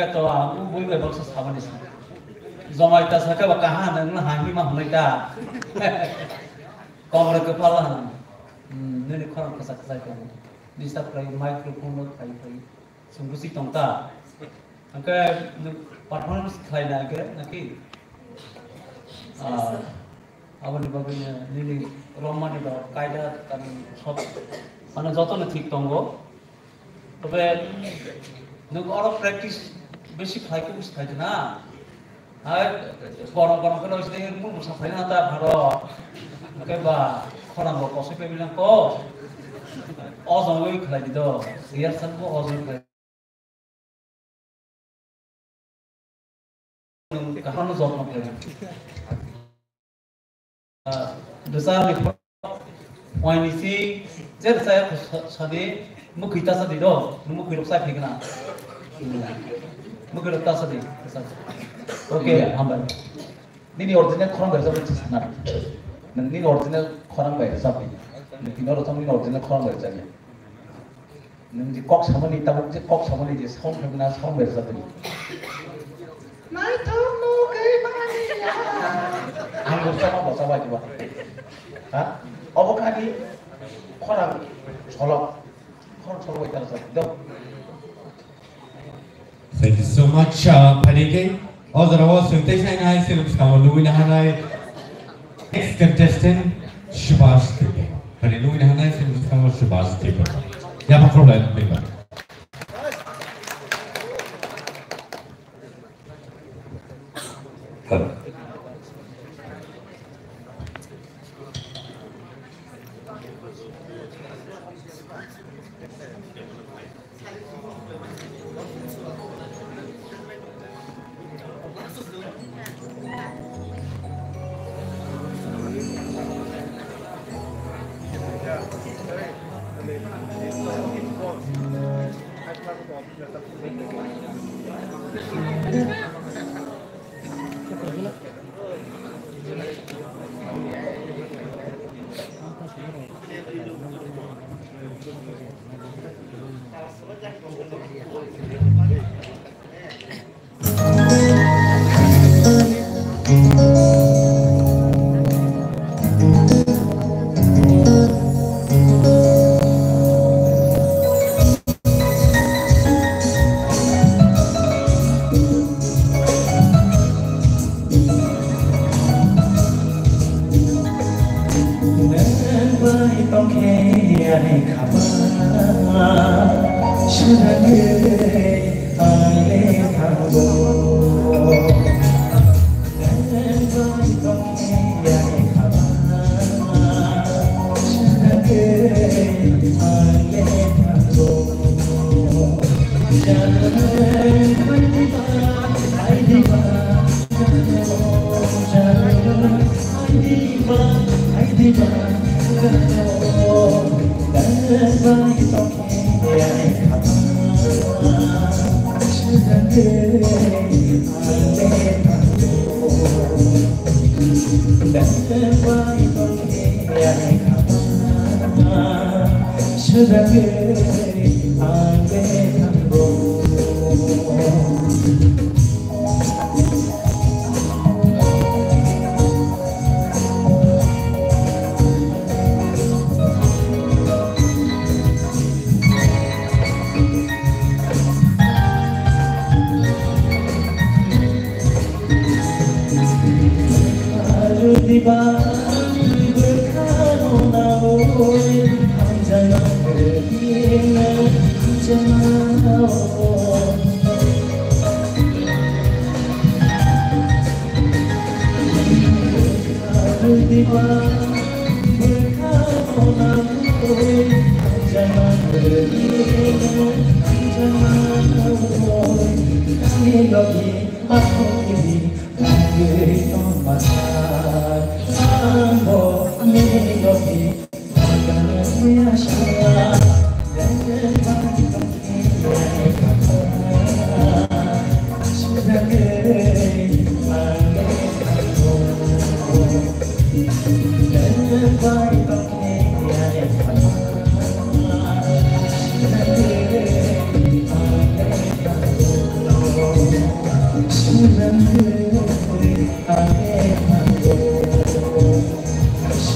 To ang bui bai baksa sabani sa. Jomai ta sakhe ba kaha nang na hani ma hunai ta. Komre kepala han. Hmm, nini khorang kasa kasa ko. Disturb khlai microphone no khai khai. Sunggusi tongta. Angke performance khlai na ke naki. Ah, aboni bagwi nini romani ba kaida tani sob. Ano joto no thik tongo. Tobe nwng oro practice besi khlai khe bwswk khlai na? Hai, borok borok khe loiside mung bwsa khlai na ta pharo. Hwnkhe ba khorang rok kosoi pemilangko. O jongoi khlai di do. Rehearsal bo o jongoi khlai. Nwng kaham jotno khlai. Ah, dwsa ni pho-, phoini si je dwsa ya sa-, sadi, mwkhwi ta sadi do, mwkhwi rok sai phikna. Mwkhwi rok ta sadi, dwsa. Okay, hambai. Nini original khorang bai rwchapni sina. Nini original khorang bai rwchapni. Nini original khorang bai rwchapni. Nwng je kok samani, tabuk je kok samani je sound khaimani, sound bai rwchapni. Naithok no khe mani ya. Ang bo sama bo sama jiba. Ha? Obo khani khorang solok. Khorang solok bai ta rwchap. Do. Thank you so much, uh, Phanikhe. O jora o swng tei sai nai, swng bwskango nugwi na hanai. Next contestant, Subhash Tripura. Phaini nugwi na hanai, swng bwskango Subhash Tripura. Yapha khoroknwi nugwi ba. Nang bai tongkhe ani khama, swnamwi ang le thango. Nang bai tongkhe ani khama, swnamwi ang le thango. Janai bai diba, ai diba.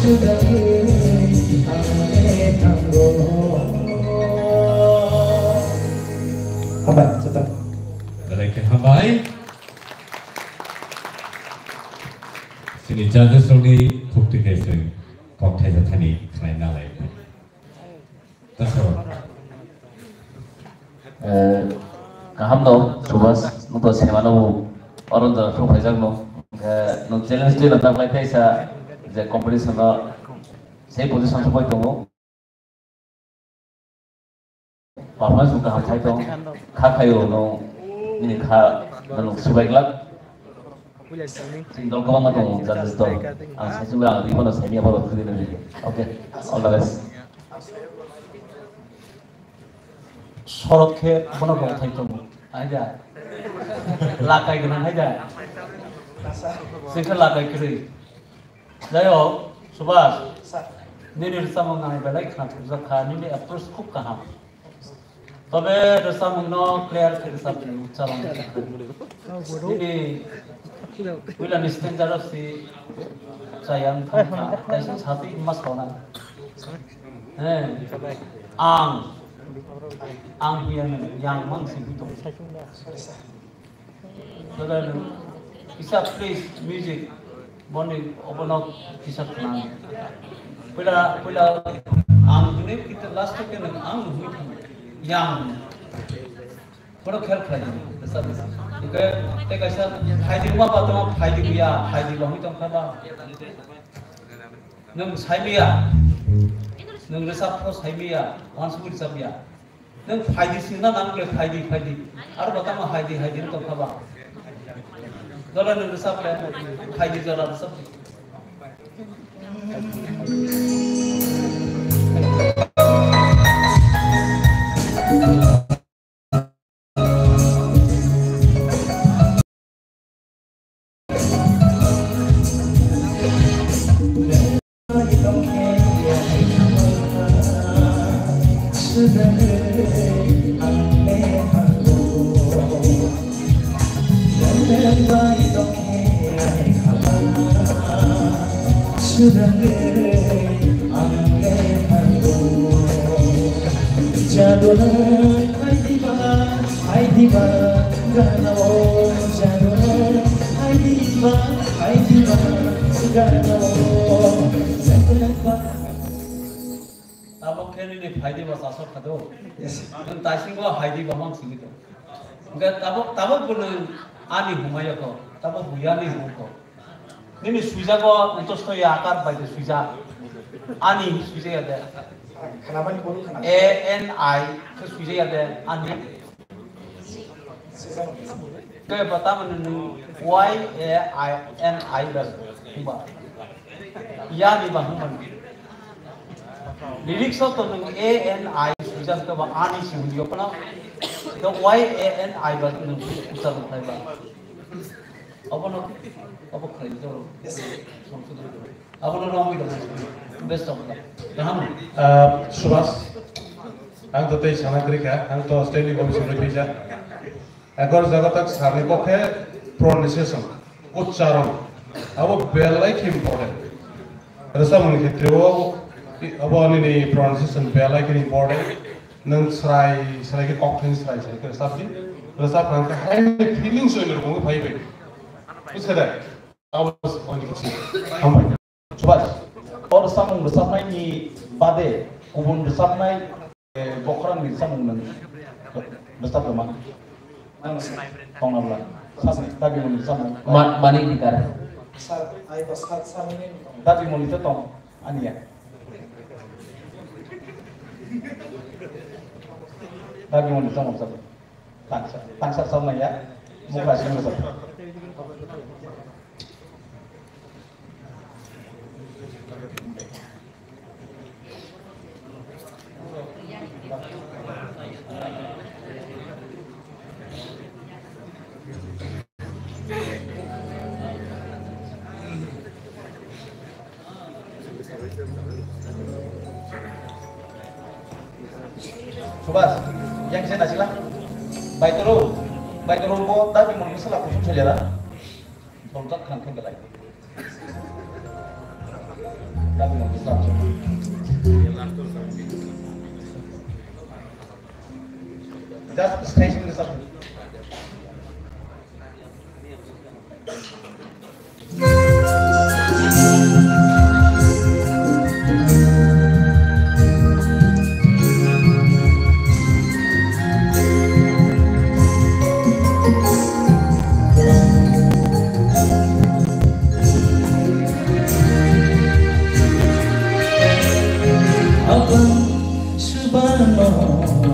Hambai, joto. Belai khe hambai. Chini judges rokni khukti khe chwng kok thaisa thani khlai na lai. That's all. Eh, kaham no, Subhas, nwng to sema no, oro da phung phaijak no. Hwnkhe nwng challenge twi rwna khlai thaisa je competition no sei position sokoi tongo. Performance bo kaham khai tong, kha khaio no, nini kha no sibai glak. Chini dol kwbangma tongo, judges dol. Ang saisung ang ribana saini abo rok khwlai nai. Okay, all the best. Sorok khe bono rok thai tongo. Haida. Lakai gwnang haida. Sengkhe lakai kwrwi. Jai hok, Subhas. Nini rwchapmung ang belai khna thokjak kha, nini approach khub kaham. Tobe rwchapmung no clear khe rwchap di, uchcharon. Nini puila ni stanza rok si chayang thang kha, kaisa sati ma sona. He, ang, ang hiya nang yang mang si bito. Brother, kisa please music, boni obono kisa khna. Puila, puila, ang hwnwi kita last ke nang ang hwnwi thang. Yang. Bono khel khlai di. Bisa, bisa. Oke, te kaisa phaidi ma ba tong, phaidi ya, phaidi ba hwnwi tong kha ba. Nang sai miya. Nang resa pro sai miya. Once we resa miya. Nwng phaidi singna nang le phaidi, phaidi. Aro bata ma phaidi, phaidi wng tongkha ba. Jora nwng rwchap le phaidi jora rwchap. Jadona. Hai diba, hai diba, gana o jaro, hai diba, hai diba, gana o jaro. Tabok khe nini phaidi ba chasok khado. Yes. Nwng taisingo hai diba mang simi to. Hwnkhe tabok, tabok bo nwng ani humai yakho, tabok buyani humkho. Nini swijago ontosto ya akar bai de swijak. Ani swijak ya de. Khanabani boru khana. A N I khe swijak ya de ani. Khe bata mani nwng Y A I N I ba hwnba. Yani ba hwnba. Lyrics o to nwng A N I swijak to ba ani si hwnyo kono. To Y A N I ba nwng ucharon khlai ba. Abono, abo khlai di, joro. Abono romwi rok. Best of luck. Kaham? Ah, Subhas, ang to tei sana kwrwi kha, ang to standing ovation rwi phaijak. Ekor jagatak sani kokhe pronunciation, uchcharon, abo belai khe important. Rwchapmungni khetreo abo nini pronunciation belai khe important. Nwng srai srai khe kok thani srai srai khe rwchap di. Rwchap kha khe hai feelings oi rwngwi phai bai. Buji kha da? Abo se oni kisi. Hambai. Subhas. O rwchapmung rwchapnaini bade kubun rwchapnai, eh, bokhorokni rwchapmung nwng rwchap rwma? Tongna bwla. Sasni dabi mani rwchapmung. Ma-, Manik Dikar. Sir, ai ba sir, sir ni. Dabi mani to tong. Aniya. Dabi mani tong sab. Tangsa, tangsa sama ya. Mukha sini sab. Subhas, yang saya nasi lah. Baik terus, baik terus bo, tapi mau misalnya khusus saja lah. Toltak khang khe belai. Just station ke sab. Abang subano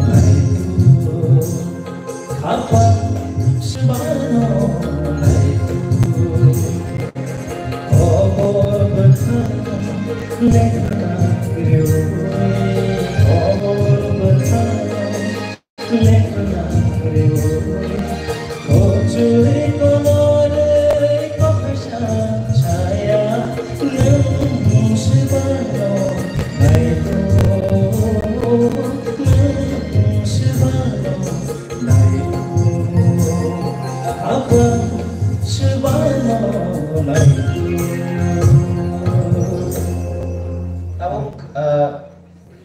naitu, abang subano naitu. Obor bwthang lekha riwi, obor bwthang lekha riwi. Kochuri kolorwi koksa chaya, nwng swbano naitu, nwng swbano. Tabuk, ah,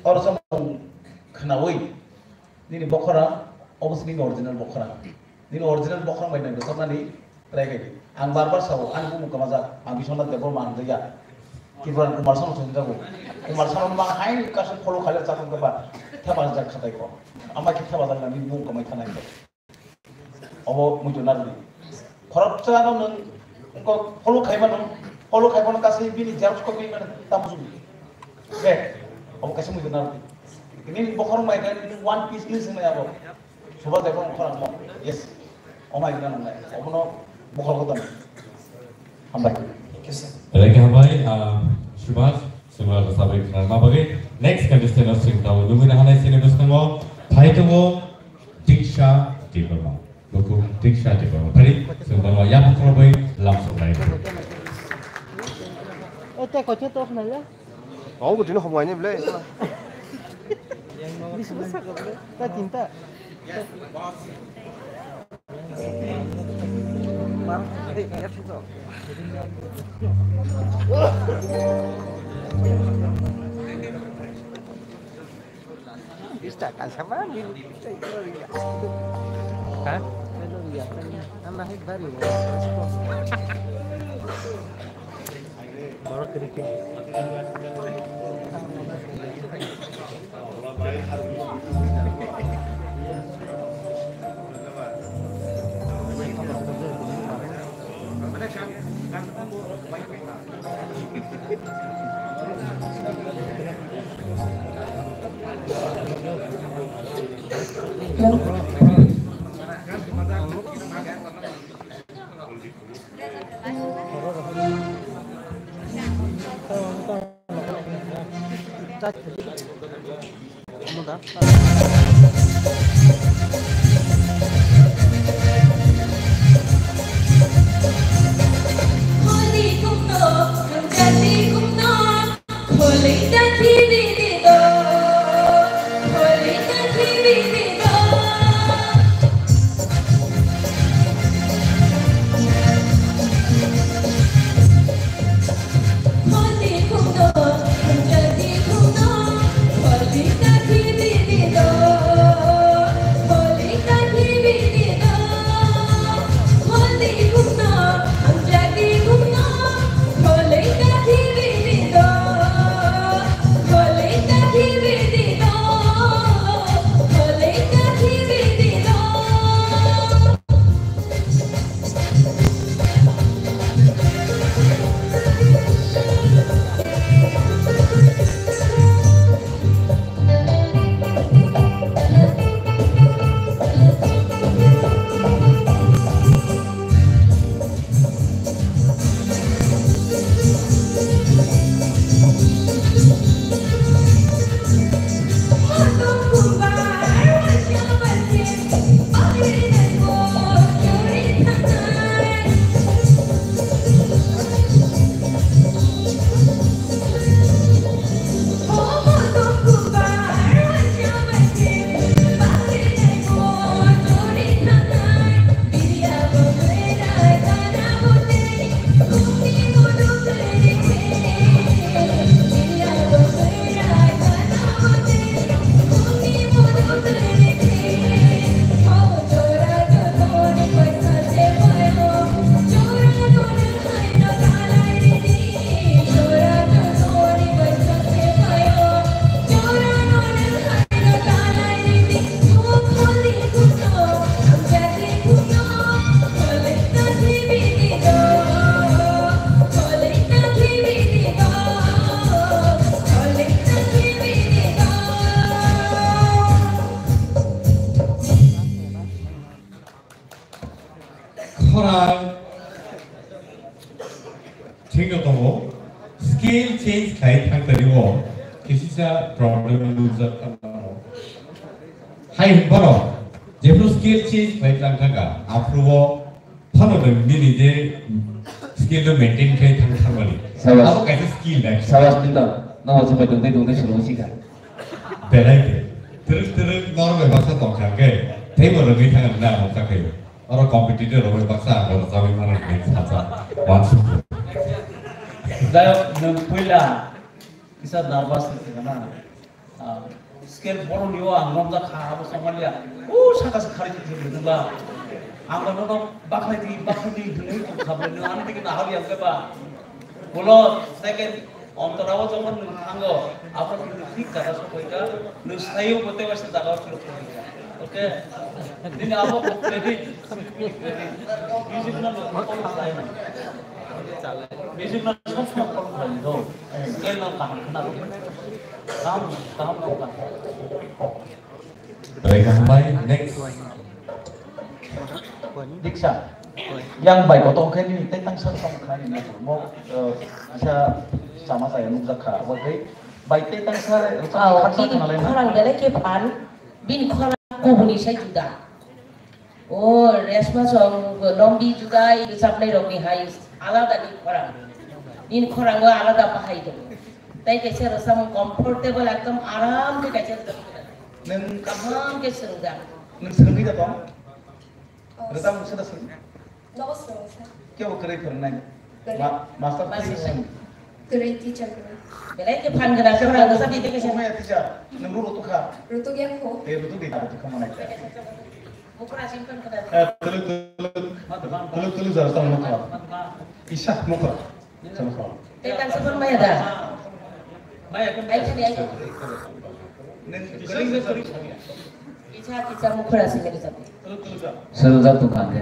oro samung khwnawi nini bokhorang, obo se nini original bokhorang. Nini original bokhorang bai nang rwchapnani try khai di. Ang bar bar sao, ani bumung kwmajak, ang Biswanath Debbarma hinjak ya. Tripura Kumar Sanu hinjago. Kumar Sanu ma hai kaisa follow khaile chakung khe ba, thepajak khatai ko. Ama khe thepajak nani bumung kwmai thanai ko. Obo muitu narwdi. Khoroksa no nwng wngkok follow khaima no, follow khaima no kaisa bini xerox copy mano tamo chwng. Be, obo kaisa muitu narwdi. Nini bokhorok mai khe nini one piece ni swngnai abo. Soba jai bono khorang mo. Yes. O mai gana nangnai. Obono bokhorok tamo. Hambai. Thank you, sir. Thank you, hambai, ah, Subhash. Sumra sabai khna ma bagwi. Next contestant o sing tao. Nugwi na hanai sini bwskango. Thai tongo. Diksha Debbarma. Buku Diksha Debbarma. Phari, chwng bono yapha khorokbai lam soknai. Ete koche tok nai ya? Au, gutino homo aine ble. Bisu bwsa ko ble. Ta tinta. Pista kan sama ni pista itu ya. Ha? Itu ya. Nama hit baru. Borok kiri kiri. change khai thang tani o kisisa problem nujak tamo. Hai hwnkhe no jephru skill change khai thang thang kha aphru o phano nwng nini je skill no maintain khai thang thang mani. Sabas. Abo kaisa skill da. Sabas, nini to no se pai tong tei tong tei solo sikha. Belai khe. Twrwk twrwk norok bai baksa tong kha hwnkhe, teibo rwgwi thang na ang ta khe. Oro competitor rok bai baksa ang rwchapwi mano hwnwi sacha. Wansuk. Jai hok, nwng puila kisa nervous wngkha na. Ah, scale boroni o ang romjak kha, abo songmaliya. O saka se khari thwi thwi wngla. Ang no no bakhai di, bakhai di hwnwi tong kha, bwrwi no ani digi nahaliya hwnkhe ba. Ulo second ontorao jokhon nwng thango, aphuru nwng thik jaga sokoi kha, nwng saio bo tei waisa jaga o philok sokoi kha. Okay? Nini abo kho credit, credit. Music no nwng follow khlai nai. Music no sob somoi follow khlai nai do. Scale no kaham khna do. Kaham, kaham no kaham. Belai khe hambai, next. Diksa. Yang bai kotor khe nini tei tangsa song kha nini mo, eh, kisa sama saya nukjak kha. Abo tei bai tei tangsa, eh, Aw, khaksa bini khna lai na. Khorang belai khe phan, bini khorang kubuni sai juda. O, Reshma song, Lombi juda, i rwchapnai rokni hai alada ni khorang. Nini khorang o alada bahai tongo. Tei kaisa rwchapmung comfortable, ekdom aram khe kaisa rwchapmung. Nwng kaham khe swrwngjak. Nwng swrwngwi da tong? Oh. Rwchapmung se da swrwng? Nogo swrwng sa. Kebo kwrwi phwrwngnai? Kwrwi. Ma-, master Master kwrwi swrwng. Kwrwi teacher kwrwi. Belai khe phan gwnang, kwrwi gwnang, sabi tei kaisa. Maya teacher, nwng ro rutuk kha? Rutuk ya kho. Eh, rutuk di, rutuk kha manai. Bukhra sing phan gwnang. Eh, tuluk, tuluk. Tuluk, tuluk, jara tang mokha. Isa, mokha. Tei tang sabon maya da? Ai, kani, ai. Kisa, kisa mukhura simi da. Salo da tu khan de.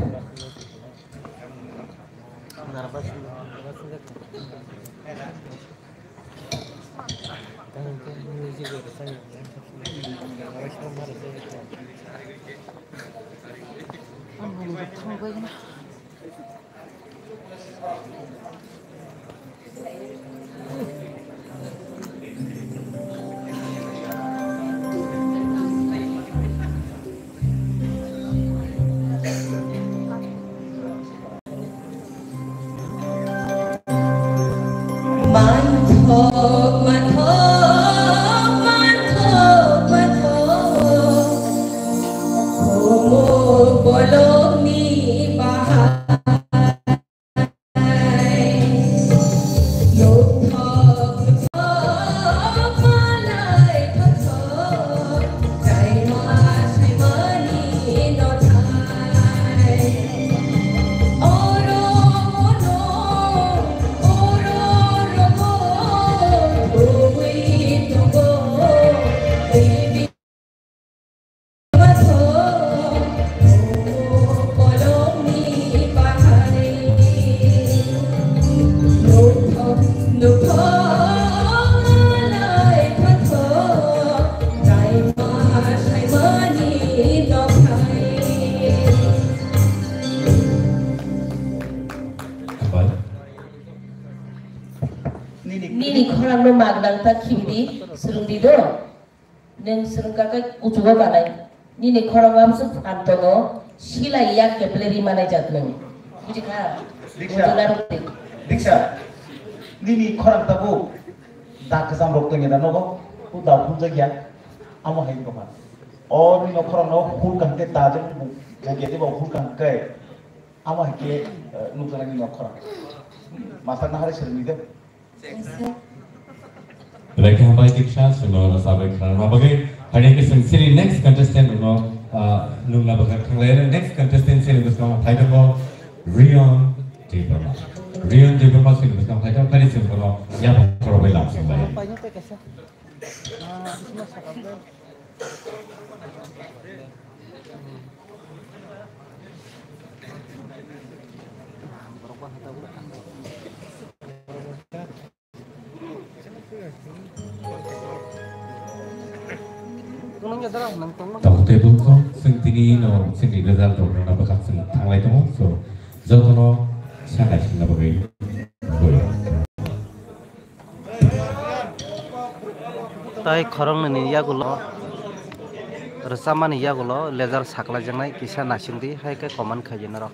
Manthok, manthok, manthok, manthok. Khumuk bolongni bahai. Nini khorang no magnang ta khibidi, swrwngdi do. Nwng swrwngkha khe kuchugo kanai. Nini khorang amsuk phan tongo, silai ya keple ri manai jat nwng. Buji kha? Diksa. Buji narwk di. Diksa. Nini khorang tabuk da kwcham rok tongya da nogo. U da phunjak ya. Amo hai wngkha. O nini khorang no phul kang khe da jeng bu jagya de bo phul kang khe. Amo hai khe, eh, nukjaknai nini khorang. Master nahari swrwngwi de. Belai khe hambai Diksha, chwngno rwchapwi khwnarwna bagwi. Haini khe chwng chini next contestant no, ah, nukna bagwi thanglai. Next contestant chini bwskango phai tongo Rion Debbarma. Rion Debbarma chini bwskango phai tongo, phai chwng bono yapha khorokbai lamsong lai. Tabuk tei bwkhak chwng tini no chwngni result rok rwna bwkhak chwng thanglai tongo. So, jotono sa naisingna bagwi. Tai khoroknwini yagulo, rwchapmani yagulo lejar saklaijaknai kisa naisingdi, hai khe comment khaidi norok.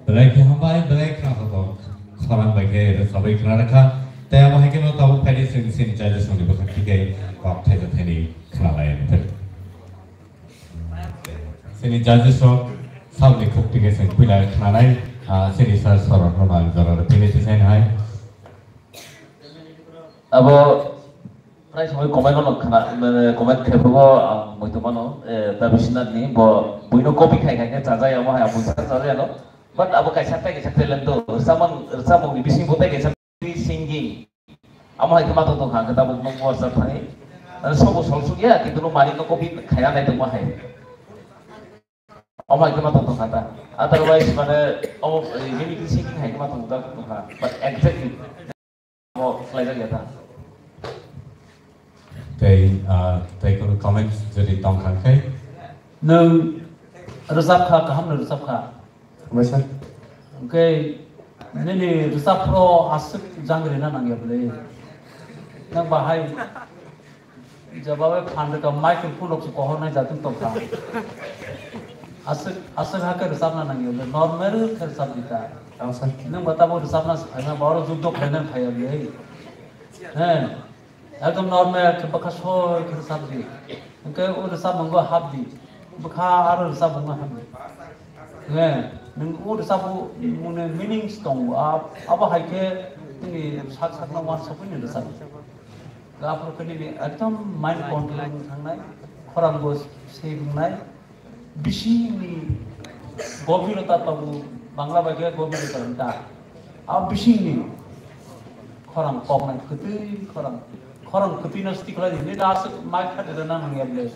Belai khe hambai, belai khna khatok. Khorang bai khe rwchabwi khna rwkha. Tei abo hai kheno tabuk phaidi chwng chini judges rokni bwkhak thikhe kok thaisa thaini khna lai. Chini judges rok saboni khuk thikhe chwng puila khna nai, ah, chini sir sorok no ang jora rw philwi thai hai. Abo prai samai comment no khna, mane comment khe phugo ang muitu mano, eh, Dabi Sinat ni bo buino copy khai khai khe chajai amo hai amo chajai ano. But abo kaisa tei kaisa talent do, rwchapmang, rwchapmung ni bising bo tei kaisa singing. Amo hai khe ma tong tong kha, ang khe tabuk nung WhatsApp thani. Ano sobo sol suk ya, kintu nung mani no copy khaya nai tongma hai. Amo hai khe ma tong tong kha ta. Otherwise, mane, amo, eh, mimicry singing hai khe ma tong tong kha. But exactly. Amo khlai jak ya ta. Tei, ah, tei kono comment jodi tong kha khe? Nwng rwchap kha, kaham no rwchap kha. Hambai sir. Hwnkhe nini rwchapro aswk jang rina nangya bwle. Nang bahai jeba bai phan rwkha microphone rok se kohornai jatwng tongkha. Aswk, aswk hakhe rwchapna nangya bwle. Normal khe rwchap di ta. Tamo sir. Nwng bo tamo rwchapna se phaima, bo oro juddo khlaina phaiya bwle. He. Ekdom normal khe bwkha soi khe rwchap di. Hwnkhe o rwchapmung bo hap di. Bwkha aro rwchapmung bo hap di. He, nwng o rwchapmung ni meanings tongo. A-, abo hai khe nini sak sakno uansukwi ni rwchap di. Aphuru khe nini ekdom mind control wng thangnai, khorang bo swi wngnai. Bisingni gobirota tongo, Bangla bai khe gobirota wng ta. A bisingni khorang koknai, kwtwi khorang, khorang kwtwino swtwi khlai di. Nini aswk mai kha de na nang ya ble.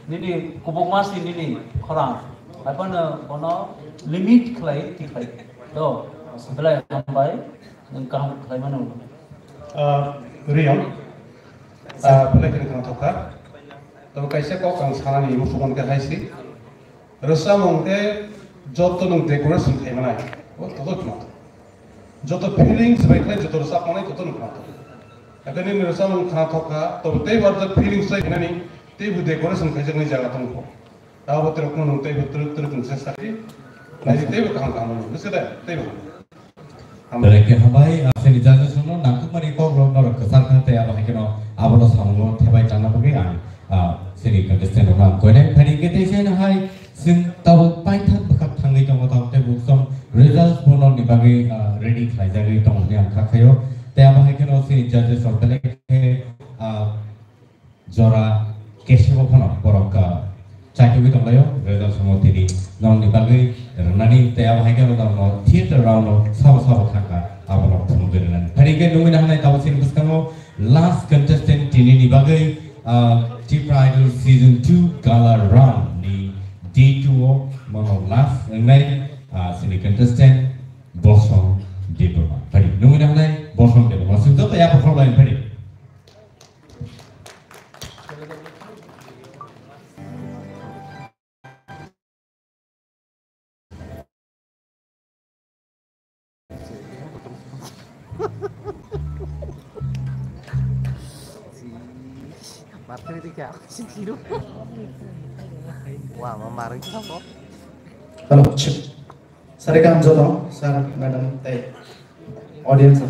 Nini kubukma si nini khorang. Hai phano bono limit khlai tikhlai do. Belai hambai, nwng kaham khlai mano. Ah, Riya. Ah, belai kheno khwnathok kha. Tabo kaisa kok ang sanani muchung mankha hai se. Rwchapmung tei joto nwng decoration khaimani, o joto khwnathok. Joto feelings bai khlai joto rwchapmani joto nwng khwnathok. Haikhe nini rwchapmung khwnathok kha, tabo teibo feelings bai khainani, teibo decoration khaijaknai jaga tongo. Abo teibo kheno nwng teibo twrwk twrwk nwng chesta khe, naidi teibo kaham kaham nwng, bwswk de, teibo. Belai khe hambai, ah, chini judges rokno nangkukmani kok rok norok kwchar kha tei abo hai kheno abono samungo thebai tangna bagwi ang, ah, chini contestant rokno ang koinai phaidi khe tei chini hai chwng tabuk paithak bwkhak thangwi tongo tabuk tei bukchom results bono ni bagwi, ah, ready khlaijagwi tongo hwnwi ang kha khaio tei abo hai kheno chini judges rok belai khe, ah, Jora kesebo phano borok, ah, chaitugwi tonglaio, result somo tini nokni bagwi rwnani tei abo hai khe norokno theater round o sabo sabo thangkha abono phunugwi rwnani. Phaidi khe nugwi nahanai tabuk chini bwskango last contestant tinini bagwi, ah, Tipra Idol Season two Gala Round ni day two o mano last wngnai, ah, chini contestant Bosong Debbarma. Phaidi nugwi nahanai Bosong Debbarma. Chwng joto yapha khorokbai phaidi. Wah, ma marwng kha bo. Hello, check. Sari kaham joto, sir, madam, tei audience.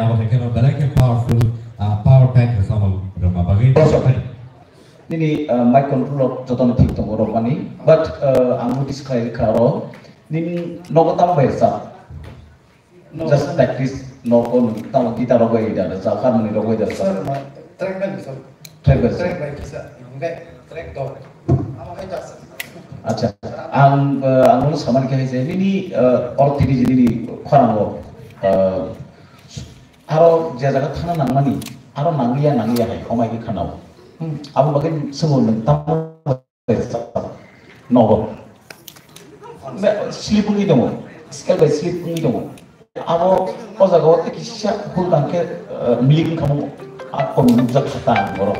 Abo hai kheno belai khe powerful, ah, power pack rwchapmung rwma bagwi. Nini, ah, mic control rok jotono thik tongo rwmani, but, ah, ang notice khlai kha oro nini nogo tamo bai rwchap? No. Just practice, nogo nwng tamo guitar rok bai da rwchap, harmony rok bai da rwchap? Sir, ma-, track bai rwchap. Track bai rwchap. Track bai kisa, hingke track dok. Amo hai jak. Acha, ang, ah, ang nono samani khe hai se, nini, ah, oro tini je nini khorang o, ah, aro je jaga thana nangmani, aro nangya nangya hai, homai khe khana o. Hmm, abo bagwi swngo nwng tamo nogo. Be-, slip wngwi tongo, scale by slip wngwi tongo. Abo o jaga o tei kisa hul tang khe, eh, milik wngkha mo, a kom nukjak kha ta ang borok.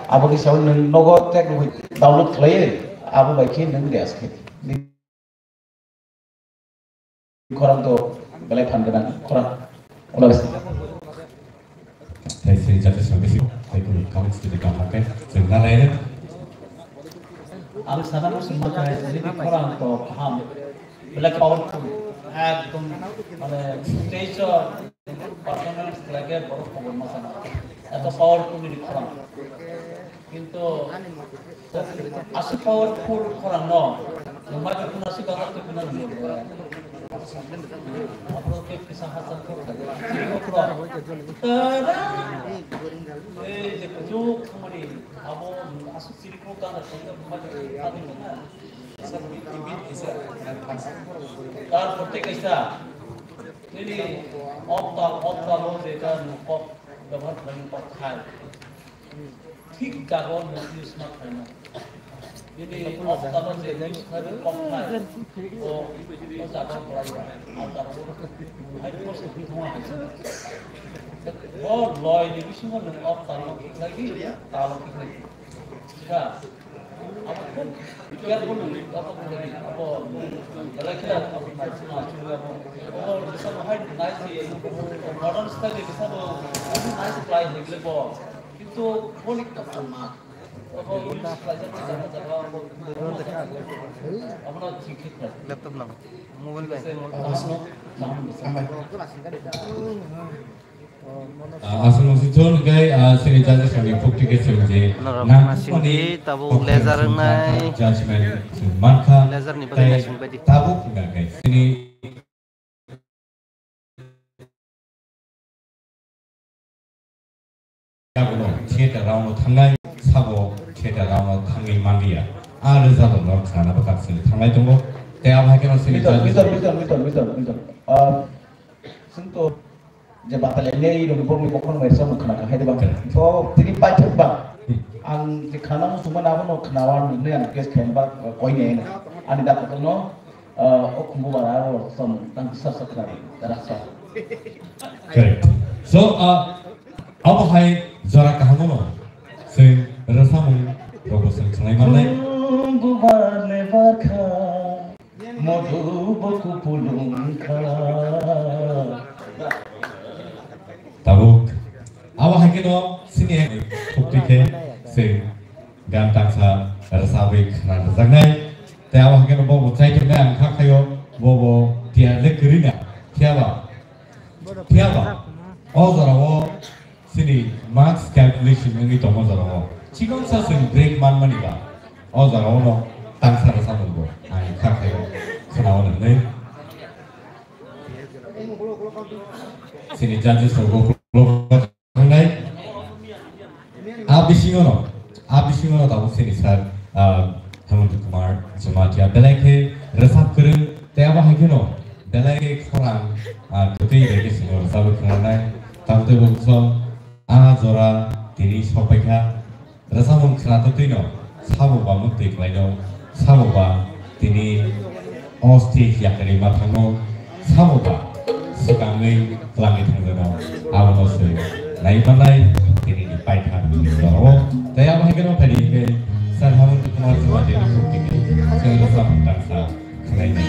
Abo kisa nwng nogo track rwui download khlaiwi, abo bai khe nwng rest khe. Khorang to belai phan gwnang khorang. Ola bisi. Hai sini jati sambisi, hai kunu kamu sini kamu kai, sini nalai. Ang sana mo summa kai, sini khorang to kaham. Belai powerful. Ekdom, mane, stage o performance lage borok khobor ma sana. Eto powerful ni khorang. Kintu aswk powerful khorang no, nwng microphone aswk gana twi phano nwng bo. Abo khe kisa hachal khe tada. Ei je kuchuk thangmani abo aswk chiri kho gana thangya microphone thani nang. Tar pore kisa nini okta okta lo jeta nwng kok bebohar khlai kok khai. Thik jaga o nwng use ma khlaina. Bini o jaga o je use khlai kok khlai, o, o jaga o khlai ya, o jaga o hai force ni thangma hai. O loi ni bisingo nwng o talo khlai di, talo khlai di. Sika, abo khub careful ni, abo khlai di, abo belai khe abo nai sima sima abo. O jesa bo hai nai si, modern style ni jesa bo hai nai si khlai di, bo. Kintu boni kapan ma. Laptop lang, mobile bai. Ah, aswk nung si thun kai, ah, sini judges rokni phukti khe chwng je. Norok nang nasing di, tabuk laser wngnai. Judgment chwng mankha. Laser ni bagwi tei nasing bai di. Tabuk wngkha kai. Sini Abono theater round o thangnai, sabo theater round o thangwi manliya. A rwjak rokno khwnana bwkha chwng thanglai tongo. Tei abo hai kheno chini Mitor, judges mitor, rok mitor, mitor, mitor, mitor. Ah, chwng to je batalai nei rok borokni bokhorok bai chwng khwna kha hai de ba. Correct. To tini paithak ba. Hmm. Ang je khana muchungma abono khwnawa nwngnai ang request khaimba, ah, koine ani da kotorno. Ah, o khumbu bara o som tang sar sar khna ri, rasa. Correct. So, ah, abo hai jora kaham no, se rwchapmung rok bo se khlai manlai. Khumbu bar le bar kha, modu bo kupulung kha. Tabuk. Abo hai kheno sini phukti khe se gan tangsa rwchapwi khna rwjaknai. Tei abo hai kheno bo bo chaitornai ang kha khaio, bo bo tiyar le kwrwi na. Phiya ba, phiya ba, o jora o sini marks calculation wngwi tongo jora o. Chikon sa chwng break manmani ba, o jora o no tangsa rwchapmung bo ang kha khaio, khna o nwngnai. Sini judges rok bo ulo thangnai. A bisingo no, a bisingo no tabuk sini sir, ah, Hemant Kumar Jamatia belai khe rwchap kwrwng tei abo hai kheno belai khe khorang, ah, kwtwi bai khe sini rwchapwi khwnanai. Tabuk tei bo bwswk a jora tini sokpai kha. Rwchapmung khwna totwino, sabo ba mwktwi khlaino, sabo ba tini o stage yakarwi ma thangno, sabo ba swkangwi twlangwi thangjakno, abono se nai manai tini ni paithak ni jora o. Tei abo hai kheno phaidi hwnkhe Sir Hemant Kumar Chamatia ni khuk tini chwng rwchapmung tangsa khwlainai.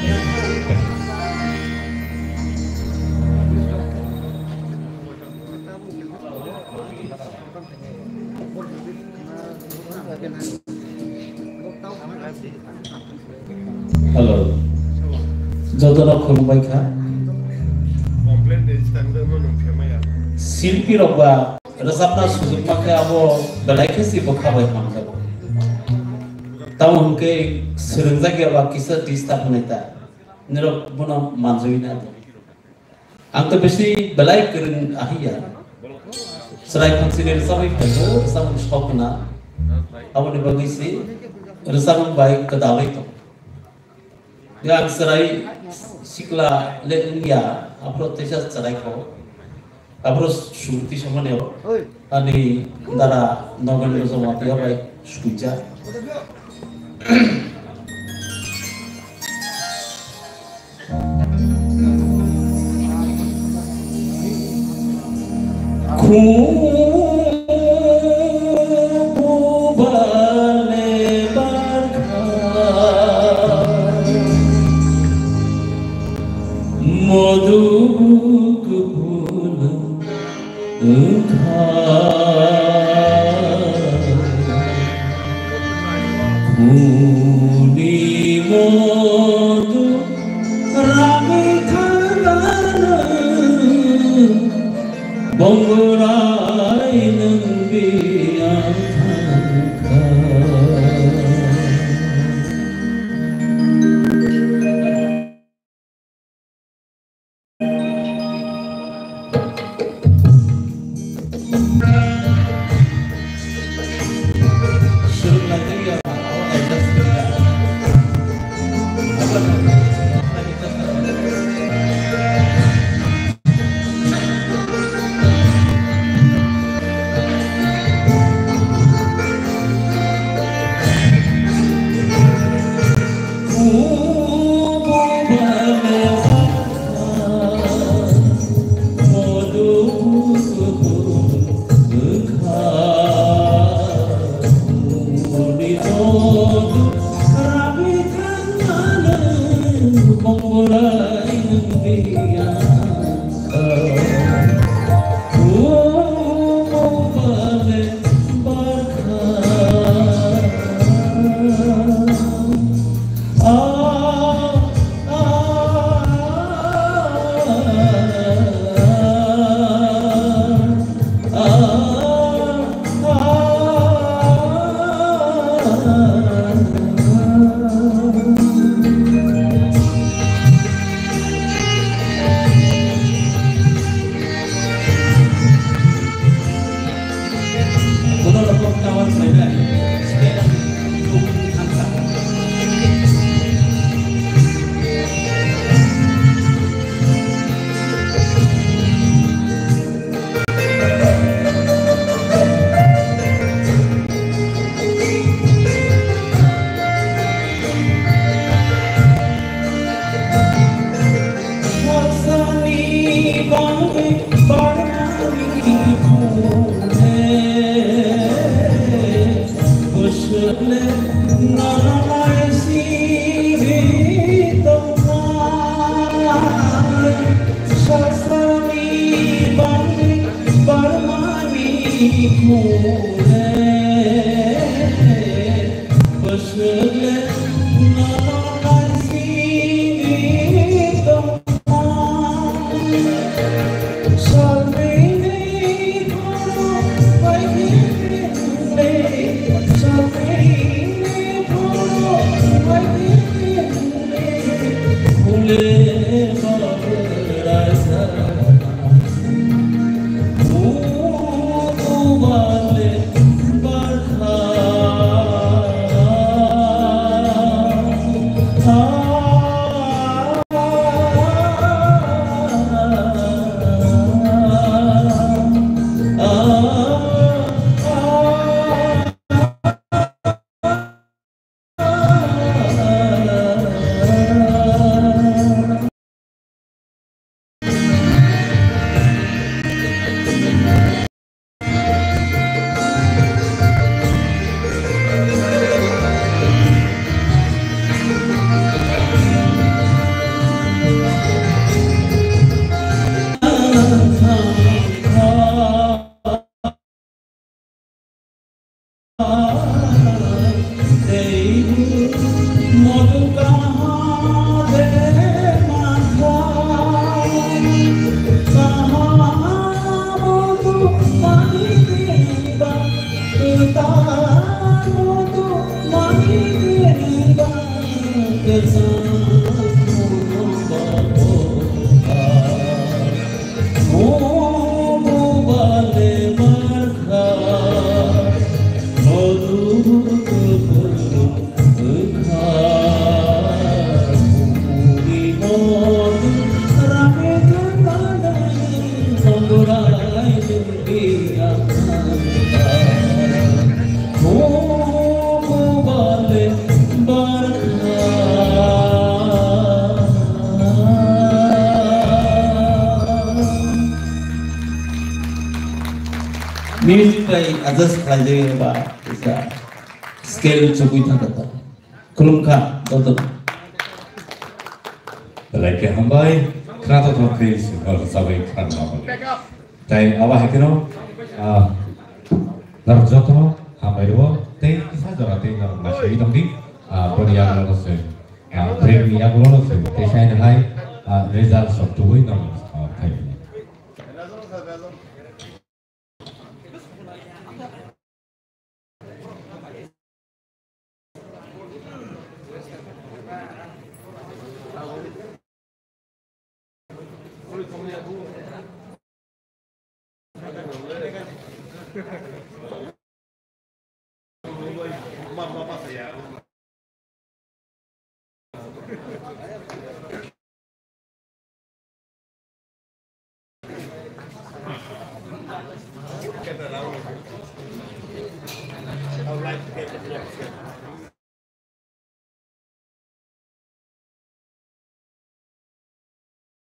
Hello. Jotono khulumbai kha. Silpi rok ba rwchapna sujukma khe abo belai khe se bwkha bai hamjago. Tamo hwnkhe swrwngjak ya ba kisa disturb hwnwi ta. Nirok bono manjui na. Ang to bisi belai kwrwng ahiya. Chwrai phansini rwchabwi phaio, rwchabwi sok hwna. Aboni bagwi se rwchabwi bai kwdalwi tong. Ang chwrai sikla le wngya, aphuru teisa chwrai kho. Aphuru sumti samani ani dara Nogendra Jamatia bai sumja. Modu kupuna wngkha. Khuni modu ragwi thangano, bongorai nwng biyang thangkha. Music by adjust khlaijak ba, scale chugwi thangkha ta. Khulumkha, joto. Belai khe hambai, khwnathok thok khe swngo rwchabwi khwna rwma bagwi. Tai abo hai kheno, ah, norok jotono hambai rwo, tei kisa jora tei norok naisingwi tongdi, ah, boni yagulo se, ah, break ni yagulo se, tei saino hai, ah, result sok tubui norok, ah, phaidi.